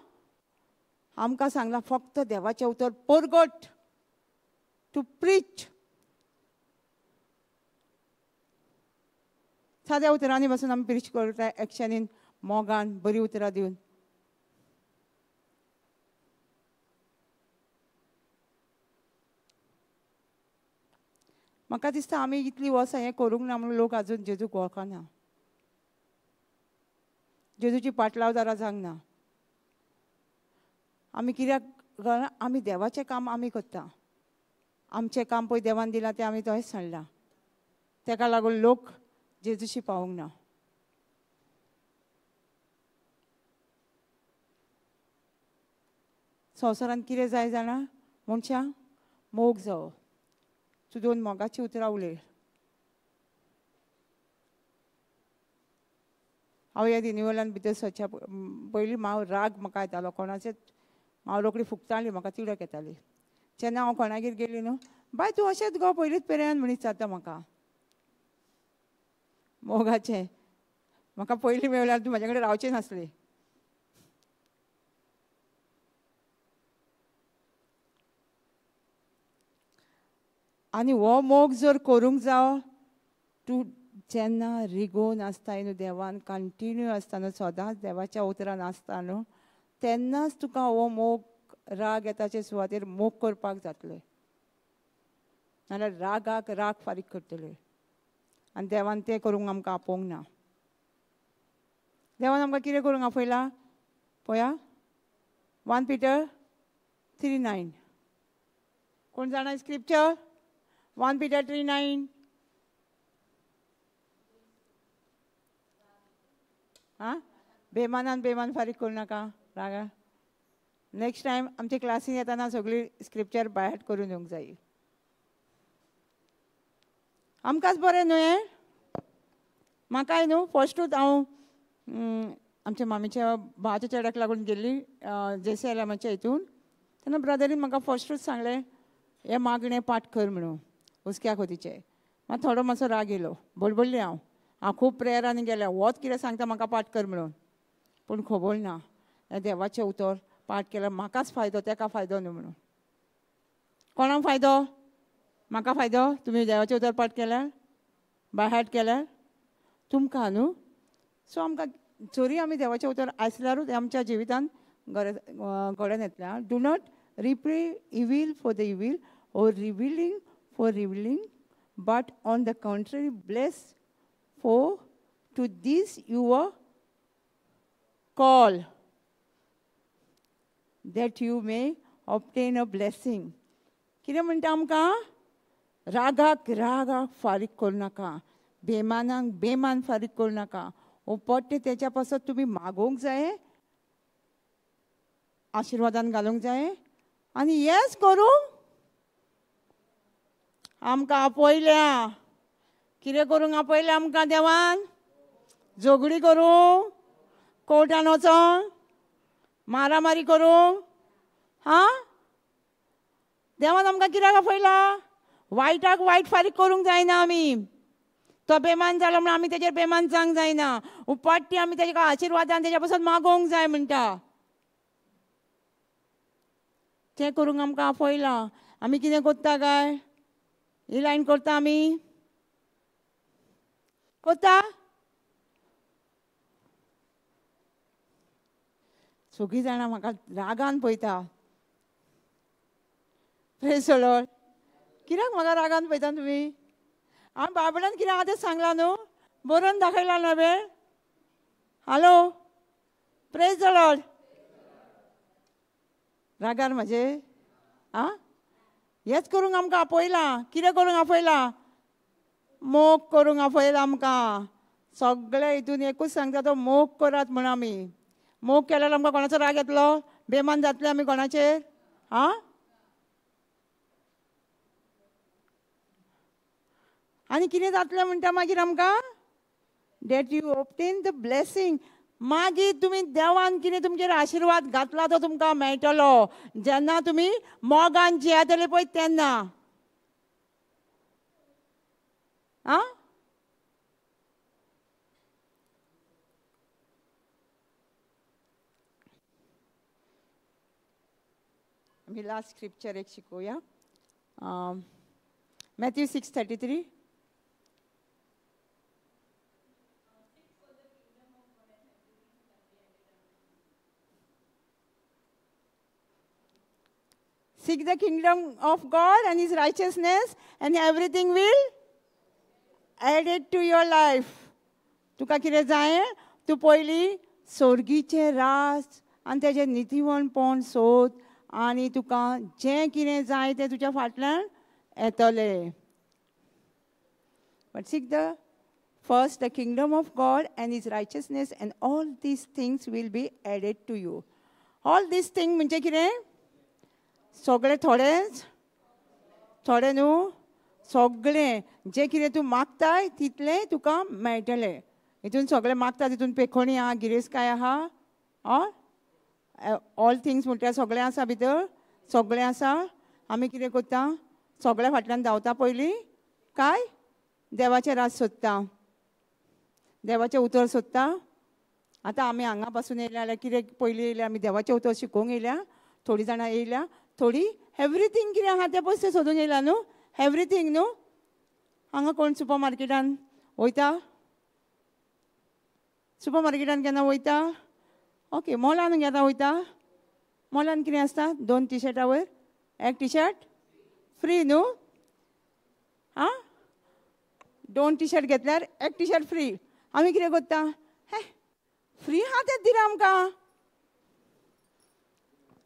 आमकां सांगलां फक्त देवाचें उतर परगट, टू प्रीच. साद्या उतरांनी बसून आमी प्रीच करता, एक्शनीन, मोगान, बरीं उतरां दिवन. म्हाका दिसता आमी इतलीं वर्सां हें करूंक ना म्हणून लोक आजून जेजूक वळखना, जेजूची पाटलावदारां जावंक ना. आमी कित्याक? आमी देवाचें काम आमी करता, आमचें काम पळय देवान दिलां तें आमी तशेंच सांडलां, तेका लागून लोक जेजूशी पावूंक ना. संवसारांत कितें जाय जाणा मनशां? मोग जावो. तूं दोन मोगाचीं उतरां उलय. हांव ह्या रिन्युअलान भितर सरच्या पयलीं हांव राग म्हाका येतालो, कोणाचें हांव रोखडी फुगताली, म्हाका तिडक येताली. जेन्ना हांव कोणागेर गेली न्हू, बाय तूं अशेंच गो पयलींच पेरेन म्हणीत जाता म्हाका मोगाचें. म्हाका पयलीं मेळल्यार तूं म्हाजे कडेन रावचें नासलें. आनी हो मोग जर करूंक जावो, तूं जेन्ना रिगोवन आसता न्हू देवान, कंटिन्यू आसता न्हू, सदांच देवाच्या उतरान आसता न्हू, तेन्नाच तुका हो मोग राग येताचे सुवातेर मोग करपाक जातलें. नाजाल्यार रागाक राग फारीक करतले. आनी देवान तें करूंक आमकां आपोवंक ना. देवान आमकां कितें करूंक आपयलां पळया, 1 Peter 3:9. कोण जाणा स्क्रिप्चर? 1 Peter 3:9. आं, बेमानान बेमान फारीक करूं नाका रागा. नेक्स्ट टायम आमच्या क्लासीन येताना सगळी स्क्रिप्चर बायहार्ट करून येवंक जाय. आमकांच बरें न्हू हें, म्हाकाय न्हू. फर्स्टूच हांव आमच्या मामीच्या भावाच्या चेड्याक लागून गेल्ली जेसी एलामाच्या हितून, तेन्ना ब्रदरीन म्हाका फर्स्टूच सांगलें हें मागणें पाठ कर म्हणून हुस्क्या खोतीचें. मात थोडो मातसो राग येयलो, बडबडली हांव, हांव खूब प्रेयरांनी गेलें, होच कितें सांगता म्हाका पाठ कर म्हणून, पूण खबर ना हें देवाचें उतर पाठ केल्यार म्हाकाच फायदो, तेका फायदो न्हू म्हणून. कोणाक फायदो? म्हाका फायदो. तुमी देवाचें उतर पाठ केल्यार, बाय हार्ट केल्यार तुमकां न्हू. सो आमकां जरी आमी देवाचें उतर आयसल्यारूच आमच्या जिवितान घडोवन येतलें. Do not repay evil for the evil or reviling for reviling, but on the contrary bless, for to this you call, that you may obtain a blessing. कितें म्हणटा आमकां? रागाक रागाक फारीक करूं नाका, बेमानाक बेमान फारीक करूं नाका. उपट्टे तेच्या पासत तुमी मागोवंक जाय, आशिर्वादान घालूंक जाय आनी येस करूंक आमकां आपयल्या. कितें करूंक आपयल्या आमकां देवान? झगडी करूंक, कोर्टान वचोंक, मारामारी करूंक? हां, देवान आमकां कित्याक आपयला? वायटाक वायट फारीक करूंक जायना आमी. तो बेमान जालो म्हणून आमी तेजेर बेमान जावंक जायना. उपाट्टी आमी तेजे आशिर्वादान तेज्या पासून मागोवंक जाय म्हणटा. तें करूंक आमकां आपयलां. आमी कितें करता काय? ही लायन करता आमी? करता? सगळीं जाणां म्हाका रागान पळयता. Praise the Lord. कित्याक म्हाका रागान पळयता तुमी? हांवें बायबलान कितें आहा तें सांगलां न्हू, बरोवन दाखयलां न्हू हांवें. हॅलो, प्रेज the Lord. रागार म्हाजे? आं, हेच करूंक आमकां आपयलां. कितें करूंक आपयलां? मोग करूंक आपयलां आमकां. सगळे हितून एकूच सांगता तो, मोग करात म्हण. आमी मोग केल्यार आमकां कोणाचो राग येतलो? बेमान जातले आमी कोणाचेर? आं, आनी कितें जातलें म्हणटा मागीर आमकां? That you obtain the blessing. मागीर तुमी देवान कितें तुमचेर आशिर्वाद घातला तो तुमकां मेळटलो जेन्ना तुमी मोगान जियेतले पळय तेन्ना. आं, आमी लास्ट स्क्रिप्चर एक शिकोवया. Matthew 6:33. Seek the kingdom of God and His righteousness, and everything will added to your life. तुका कितें जाय? तूं पयलीं स्वर्गीचें राज आनी तेजें नितीवणपण सोद आनी तुका जें कितें जाय तें तुज्या फाटल्यान येतलें. But seek the first the kingdom of God and His righteousness, and all these things will be added to you. All these things म्हणजे कितें? सगळें थोडेंच थोडें न्हू, सगळें जें कितें तूं मागताय तितलें तुका मेळटलें. हितून सगळें मागता तितून पेखोणी आहा, गिरेस्तकाय आहा, ऑल थिंग्स म्हटल्यार सगळें आसा भितर, सगळें आसा. आमी कितें करता? सगळ्या फाटल्यान धांवता पयलीं काय देवाचें राज सोदता, देवाचें उतर सोदता. आतां आमी हांगा पासून येयल्या जाल्यार कितें पयलीं येयल्या आमी देवाचें उतर शिकोवंक येयल्या. थोडीं जाणां येयल्या, थोडीं एवरीथींग कितें आहा तें पयशे सोदून येयला न्हू, एवरीथींग न्हू. हांगा कोण सुपर मार्केटान वयता? सुपर मार्केटान केन्ना वयता? ओके, मॉलान केन्ना वयता? मॉलान कितें आसता? 2 टी शर्टा वयर एक टी शर्ट फ्री न्हू. आं, 2 टी शर्ट घेतल्यार एक टी शर्ट फ्री. आमी कितें करता? हे फ्री आहा तें दिले आमकां,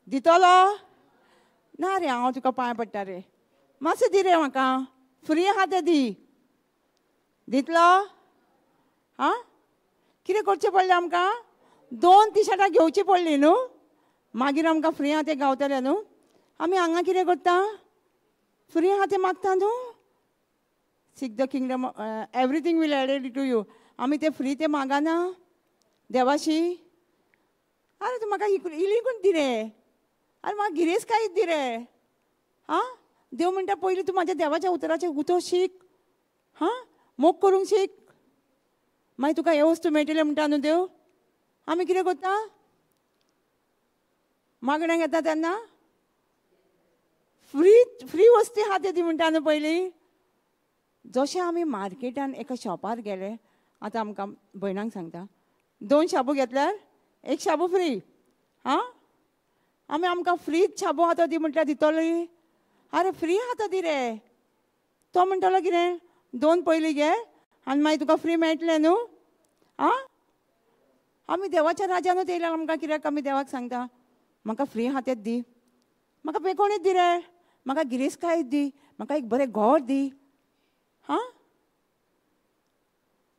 दितलो ना रे, हांव तुका पांय पडटा रे, मातशें दी रे म्हाका, फ्री आहा तें दी. दितलो? आं, कितें करचें पडलें आमकां? 2 टी शर्टां घेवचीं पडलीं न्हू, मागीर आमकां फ्री आहा तें गावतलें न्हू. आमी हांगा कितें करता? फ्री आहा तें मागता न्हू. Seek the kingdom, everything will added to you. आमी तें फ्री तें मागना देवाशी. आरे तूं म्हाका इल्ली कोण दी रे, आरे म्हाका गिरेस्तकाय दी रे. आं, देव म्हणटा पयलीं तूं म्हाज्या देवाच्या उतराचें उतर शीक, हां, मोग करूंक शीक, मागीर तुका हे वस्तू मेळटले म्हणटा न्हू देव. आमी कितें करता? मागण्यांक येता तेन्ना फ्री फ्री वस्तू आहा ते दी म्हणटा न्हू पयलीं. जशें आमी मार्केटान एका शॉपार गेले, आतां आमकां भयणांक सांगता, 2 शाबू घेतल्यार 1 शाबू फ्री. आं, आमी आमकां फ्रीच शाबू आहा तो दी म्हटल्यार दितली? आरे फ्री आहा तो दी रे. तो म्हणटलो कितें, 2 पयलीं घे आनी मागीर तुका फ्री मेळटलें न्हू. आं, आमी देवाच्या राजानूच येयल्यार आमकां कित्याक आमी देवाक सांगता म्हाका फ्री आहा तेंच दी, म्हाका पेकोणीच दी रे, म्हाका गिरेस्तकाय दी, म्हाका एक बरें घर दी. हां,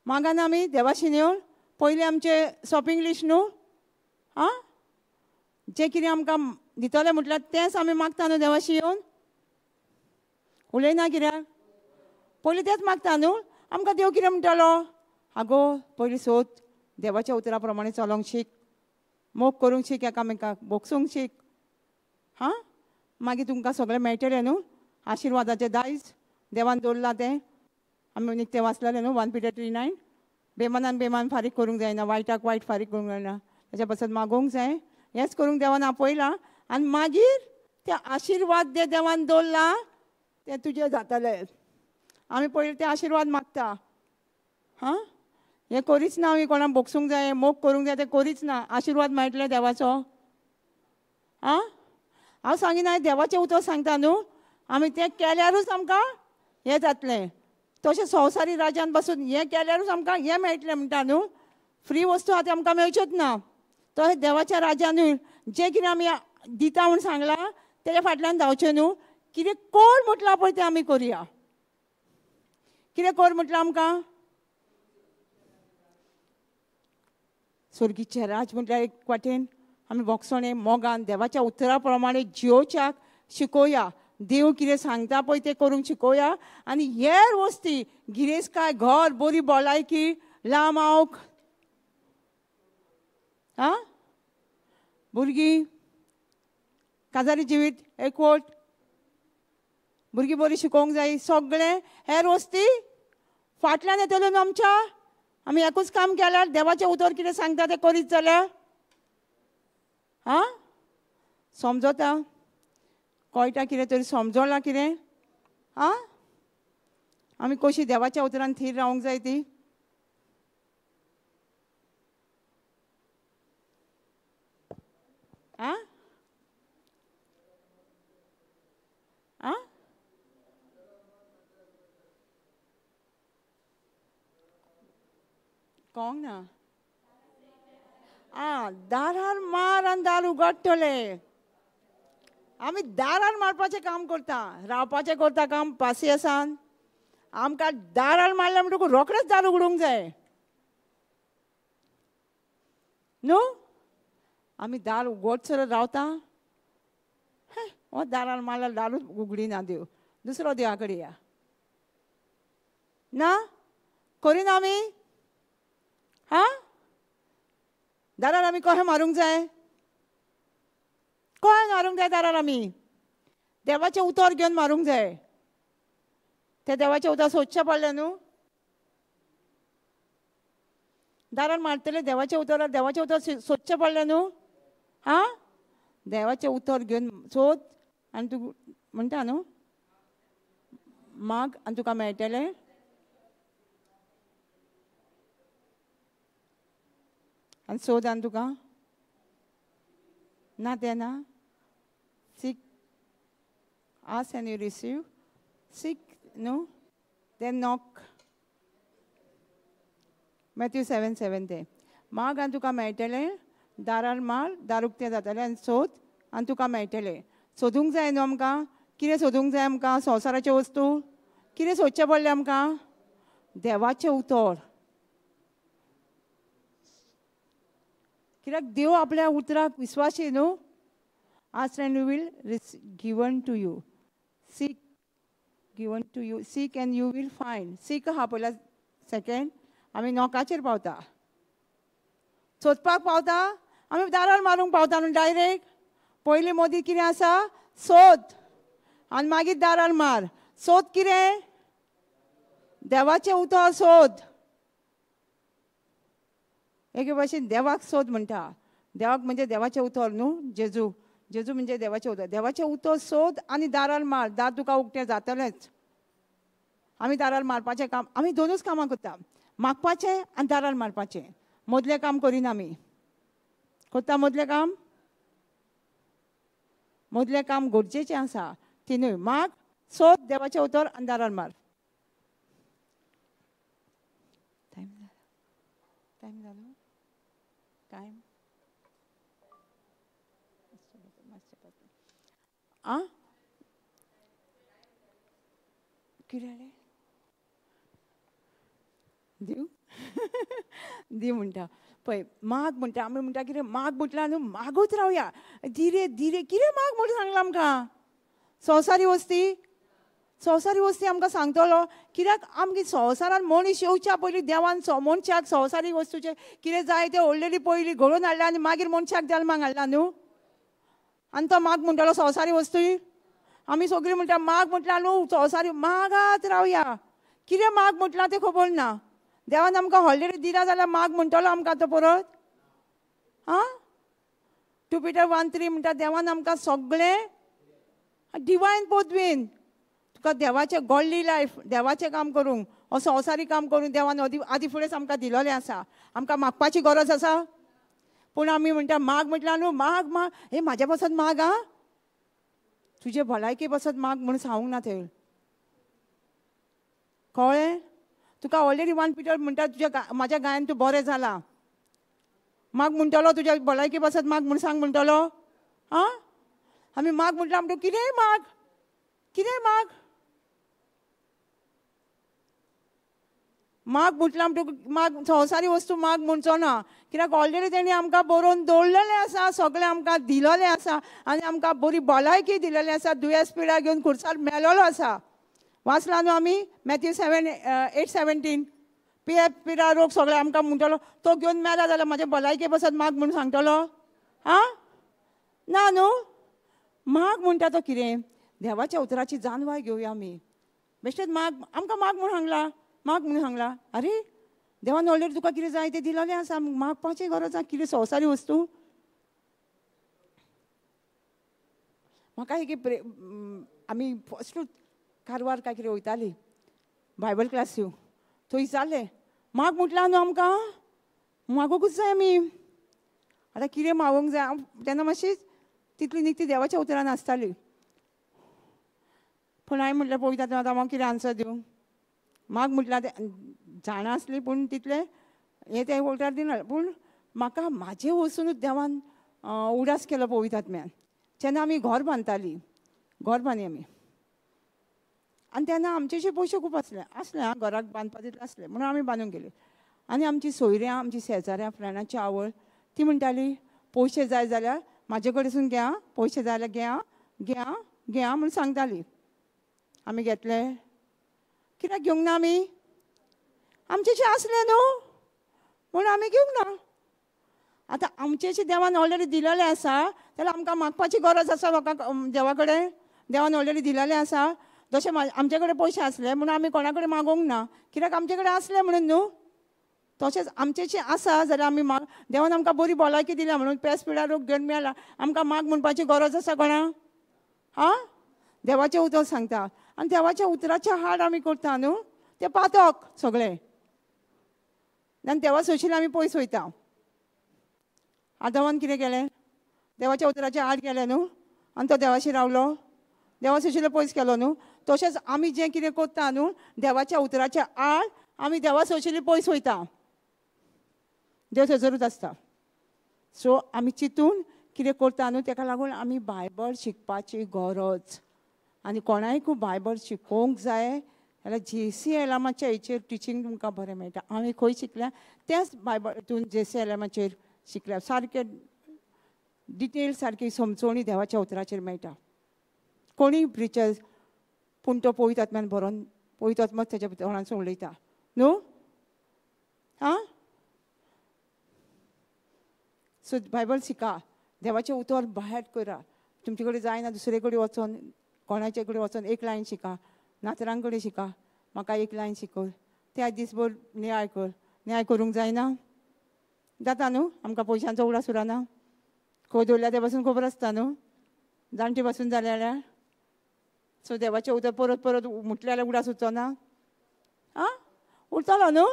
मागना आमी देवाशी येवन पयलीं आमचें शॉपिंग लिस्ट न्हू. आं, जें कितें आमकां दितलें म्हटल्यार तेंच आमी मागता न्हू देवाशी येवन. उलयना कित्याक? पयलीं तेंच मागता न्हू. आमकां देव कितें म्हणटलो? आगो पयलीं सोद, देवाच्या उतरा प्रमाणे चलोंक शीक, मोग करूंक शीक, एकामेकाक भोगसूंक शीक. हां, मागीर तुमकां सगळें मेळटलें न्हू. आशिर्वादाचें दायज देवान दवरलां तें आमी निकतें वाचलेलें न्हू 1 Peter 3:9. बेमानान बेमान फारीक करूंक जायना, वायटाक वायट फारीक करूंक जायना, ताच्या पासत मागोवंक जाय. हेंच करूंक देवान आपयलां आनी मागीर ते आशिर्वाद जे देवान दवरला ते तुजे जातले. आमी पयलीं ते आशिर्वाद मागता. हां, हें करीच ना आमी, कोणाक भोगसूंक जाय, मोग करूंक जाय, तें करीच ना. आशिर्वाद मेळटले देवाचो. आं, हांव सांगिना, देवाचें उतर सांगता न्हू. आमी तें केल्यारूच आमकां हें जातलें. तशें संवसारी राज्यान बसून हें केल्यारूच आमकां हें मेळटलें म्हणटा न्हू. फ्री वस्तू आतां आमकां मेळच्योच ना. तशें देवाच्या राज्यानूय जें कितें आमी दिता म्हूण सांगलां तेज्या फाटल्यान धांवचें न्हू. कितें कोर म्हटलां पळय तें आमी करुया. कितें कोर म्हटलां आमकां? स्वर्गीचें राज म्हटल्यार एक वाटेन आमी भोगसणें मोगान देवाच्या उतरा प्रमाणे जियोवच्याक शिकोवया. देव कितें सांगता पळय तें करूंक शिकोवया. आनी हेर वस्ती, गिरेस्तकाय, घर, बरी भलायकी, लांब आवक, आं, भुरगीं, काजारी जिवीत एकवट, भुरगीं बरीं शिकोवंक जाय, सगळें हेर वस्ती फाटल्यान येतल्यो न्हू आमच्या. आमी एकूच काम केल्यार देवाचें उतर कितें सांगता तें करीत जाल्यार. आं, समजता कळटा कितें तरी, समजलां कितें? आं, आमी कशी देवाच्या उतरान थीर रावंक जाय ती. आं आं, कोंग ना. आं, दारार मार आनी दार उगडटलें. आमी दारार मारपाचें काम करता, रावपाचें करता काम पासियेसान. आमकां दारार मारलें म्हणटकूच रोखडेंच दार उगडूंक जाय न्हू. आमी दार उगडसर रावता. हो दारार मारल्यार दारूच उगडिना देव, दुसरो देवा कडेन या ना करिना आमी. हां, दारार आमी कशें मारूंक जाय? कशें मारूंक जाय दारार? आमी देवाचें उतर घेवन मारूंक जाय. तें देवाचें उतर सोदचें पडलें न्हू. दारार मारतले देवाचें उतर, देवाचें उतर सोदचें पडलें न्हू. हां, देवाचें उतर घेवन सोद आनी तूं म्हणटा न्हू माग आनी तुका मेळटलें. आनी सोद आनी तुका ना तें ना. Seek, ask and you receive. Seek न्हू, then knock. Matthew 7:7 तें. माग आनी तुका मेळटलें, दारार मार, दार उक्तें जातलें, आनी सोद आनी तुका मेळटलें. सोदूंक जाय न्हू आमकां. कितें सोदूंक जाय आमकां? संवसाराच्यो वस्तू. कितें सोदचें पडलें आमकां? देवाचें उतर. कित्याक देव आपल्या उतराक विस्वासी न्हू. Ask and you will given to you. Seek given to you. Seek and you will find. Seek आहा पयल्या सेकेंड. आमी नोकाचेर पावता, सोदपाक पावता, आमी दारार मारूंक पावता न्हू डायरेक्ट. पयलीं मोदी कितें आसा? सोद आनी मागीर दारार मार. सोद कितें? देवाचें उतर सोद. एके भाशेन देवाक सोद म्हणटा. देवाक म्हणजे देवाचें उतर न्हू. जेजू, जेजू म्हणजे देवाचें उतर. देवाचें उतर सोद आनी दारार मार, दार तुका उक्तें जातलेंच. आमी दारार मारपाचें काम, आमी दोनूच कामां करता, मागपाचें आनी दारार मारपाचें. मदलें काम करिना आमी. करता मदलें काम? मदलें काम गरजेचें आसा तिनूय. माग, सोद देवाचें उतर आनी दारार मार. टायम जालो, टायम जालो, टायम आं कितें जालें? दिव दी म्हणटा. पळय माग म्हणटा, आमी म्हणटा कितें माग म्हटल्यार न्हू मागूच रावया, धीरे धीरे कितें माग म्हणून सांगलां आमकां? संवसारी वस्ती, संवसारी वस्ती आमकां सांगतलो कित्याक आमगे संवसारान मनीस येवच्या पयलीं देवान मनशाक संवसारी वस्तूचें कितें जाय तें ऑलरेडी पयलीं घडोवन हाडलें आनी मागीर मनशाक जल्माक हाडला न्हू. आनी तो माग म्हणटलो संवसारी वस्तू. आमी सगळीं म्हणटा माग म्हटल्यार न्हू संवसारी मागात रावया, कितें माग म्हटलां तें खबर ना. देवान आमकां ऑलरेडी दिला जाल्यार माग म्हणटलो आमकां तो परत? आं, 2 Peter 1:3 म्हणटा देवान आमकां सगळें डिवायन पदवीन, तुका देवाचें गॉडली लायफ, देवाचें काम करूंक, हो संवसारी काम करूंक देवान आदी फुडेंच आमकां दिलोलें आसा. आमकां मागपाची गरज आसा? पूण आमी म्हणटा माग म्हटल्यार न्हू माग माग, हे म्हाज्या पासत माग, आं तुजे भलायके पासत माग म्हूण सांगूंक ना थंय, कळ्ळें? तुका ऑलरेडी 1 Peter म्हणटा तुज्या म्हाज्या गायन तूं बरें जालां, माग म्हणटलो तुज्या भलायके पासत माग म्हूण सांग म्हणटलो? आं, आमी माग म्हटल्यार म्हणटा कितेंय माग, कितेंय माग, माग म्हटल्यार म्हणटा माग संवसारी वस्तू माग म्हणचो ना, कित्याक ऑलरेडी तेणी आमकां बरोवन दवरलेलें आसा, सगळें आमकां दिलोलें आसा आनी आमकां बरी भलायकी दिलेली आसा. दुयेंस पिडा घेवन खुर्सार मेलोलो आसा, वाचला न्हू आमी मॅथ्यू 7:8-17. पिडा रोग सगळें आमकां म्हणटलो तो घेवन मेला जाल्यार म्हाजे भलायके पासत माग म्हूण सांगतलो? आं, ना न्हू. माग म्हणटा तो कितें? देवाच्या उतराची जाणवाय घेवया आमी. बेश्टेच माग, आमकां माग म्हूण सांगला, माग म्हणून सांगला. आरे देवान ऑलरेडी तुका कितें जाय तें दिलोलें आसा, मागपाची गरज ना. कितें संवसारी वस्तू? म्हाका एक आमी फस्टूच कारवार काय कितें वयताली बायबल क्लास येवं, थंय जालें माग म्हटल्यार न्हू आमकां मागूंकूच जाय आमी. आतां कितें मागूंक जाय तेन्ना मातशी तितली निकती देवाच्या उतरान आसताली. पूण हांवें म्हटलें पळयता तेन्ना आतां हांव कितें आन्सर दिवं? माग म्हटल्यार तें जाणा आसली पूण तितलें हें तें उतर दिना. पूण म्हाका म्हाजें वचुनूच देवान उडास केलो पवित्र आत्म्यान. जेन्ना आमी घर बांदताली, घर बांदी आमी, आनी तेन्ना आमचेशे पयशे खूब आसले आसले आं, घराक बांदपा तितले आसले म्हणून आमी बांदूंक गेली. आनी आमची सोयऱ्यां, आमची शेजाऱ्यां, फ्रेंडांची आवड ती म्हणटाली पयशे जाय जाल्यार म्हाजे कडसून घे, पयशे जाय जाल्यार घे घे घे म्हूण सांगताली. आमी घेतले कित्याक घेवंक ना आमी? आमचेशे आसले न्हू म्हूण आमी घेवंक ना. आतां आमचेशे देवान ऑलरेडी दिलेलें आसा जाल्यार आमकां मागपाची गरज आसा लोकांक देवा कडेन? देवान ऑलरेडी दिलेलें आसा. जशें आमचे कडेन पयशे आसले म्हणून आमी कोणा कडेन मागोवंक ना, कित्याक आमचे कडेन आसले म्हणून न्हू. तशेंच आमचेशें आसा जाल्यार आमी माग, देवान आमकां बरी भलायकी दिल्या म्हणून पेस पिडा रोग घेवन मेला, आमकां माग म्हणपाची गरज आसा कोणा? आं, देवाचें उतर सांगता आनी देवाच्या उतराच्या हाड आमी करता न्हू, तें पातक सगळें. आनी देवा सोशील आमी पयस वयता. आदावान कितें केलें? देवाच्या उतराच्या आड केलें न्हू, आनी तो देवाशी रावलो, देवा सोशील पयस केलो न्हू. तशेंच आमी जें कितें करता न्हू देवाच्या उतराच्या आड, आमी देवा सोशील पयस वयता. देव थंयसरूच आसता. सो आमी चिंतून कितें करता न्हू तेका लागून आमी बायबल शिकपाची गरज. आनी कोणायकूय बायबल शिकोवंक जाय जाल्यार जेसी एलामाच्या हेचेर टिचींग तुमकां बरें मेळटा. हांवें खंय शिकल्या त्याच बायबल हितून जेसी एलामाचेर शिकल्या, सारकें डिटेल सारकी समजवणी देवाच्या उतराचेर मेळटा. कोणीय प्रिचर पूण तो पवित्र आत्म्यान बरोवन पवित्र आत्मोच तेज्या तोंडांसून उलयता न्हू. आं, सो बायबल शिका, देवाचें उतर भायर करा. तुमचे कडेन जायना दुसरे कडेन वचोन, कोणाचे कडेन वचोन एक लायन शिका, नातरां कडेन शिका, म्हाका एक लायन शिकय, त्या दीसभर नियाळ कर. नियाळ करूंक जायना जाता न्हू, आमकां पयशांचो उगडास उरना, खंय दवरल्या ते पासून खबर आसता न्हू, जाणटे पासून जालें जाल्यार. सो देवाचें उतर परत परत म्हटलें जाल्यार उगडास उरचो ना? आं, उरतलो न्हू.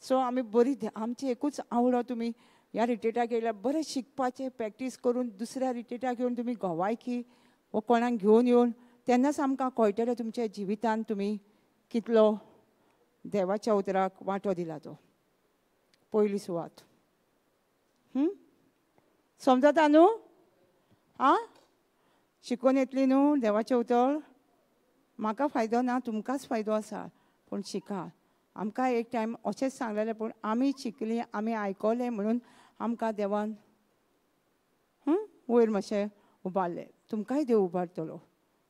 सो आमी बरी आमची एकूच आवडो, तुमी ह्या रिट्रीटाक येयल्यार बरें शिकपाचें प्रॅक्टीस करून दुसऱ्या रिट्रीटाक येवन तुमी गोवायकी वो कोणाक घेवन येवन तेन्नाच आमकां कळटलें तुमच्या जिवितान तुमी कितलो देवाच्या उतराक वांटो दिला तो. पयली सुवात. समजता न्हू? आं, शिकून येतली न्हू देवाचें उतर? म्हाका फायदो ना, तुमकांच फायदो आसा, पूण शिका. आमकां एक टायम अशेंच सांगलेलें, पूण आमी शिकलीं, आमी आयकलें म्हणून आमकां देवान वयर मातशें उबारलें. तुमकांय देव उबारतलो,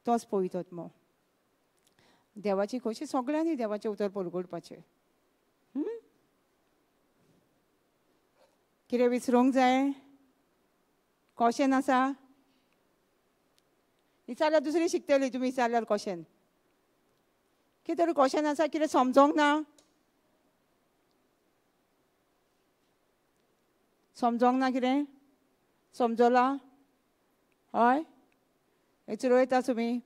तोच पळयतात मो. देवाची खोशी सगळ्यांनी देवाचें उतर परगटपाचें. कितें विसरूंक जाय? क्वेश्चन आसा? विचारल्यार दुसरी शिकतली तुमी, विचारल्यार क्वेश्चन. कितें तरी क्वेश्चन आसा, कितें समजोंक ना? समजोंक ना कितें? समजला? हय, हेचेर वयता तुमी.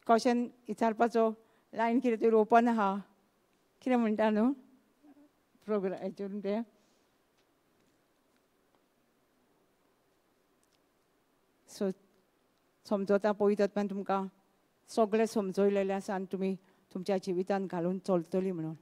क्वेश्चन विचारपाचो लायन कितें तरी ओपन आहा, कितें म्हणटा न्हू प्रोग्राम हेचेर तें. सो समजता पळयतात पण तुमकां सगळें समजयलेलें आसा आनी तुमी तुमच्या जिवितान घालून चलतली म्हणून.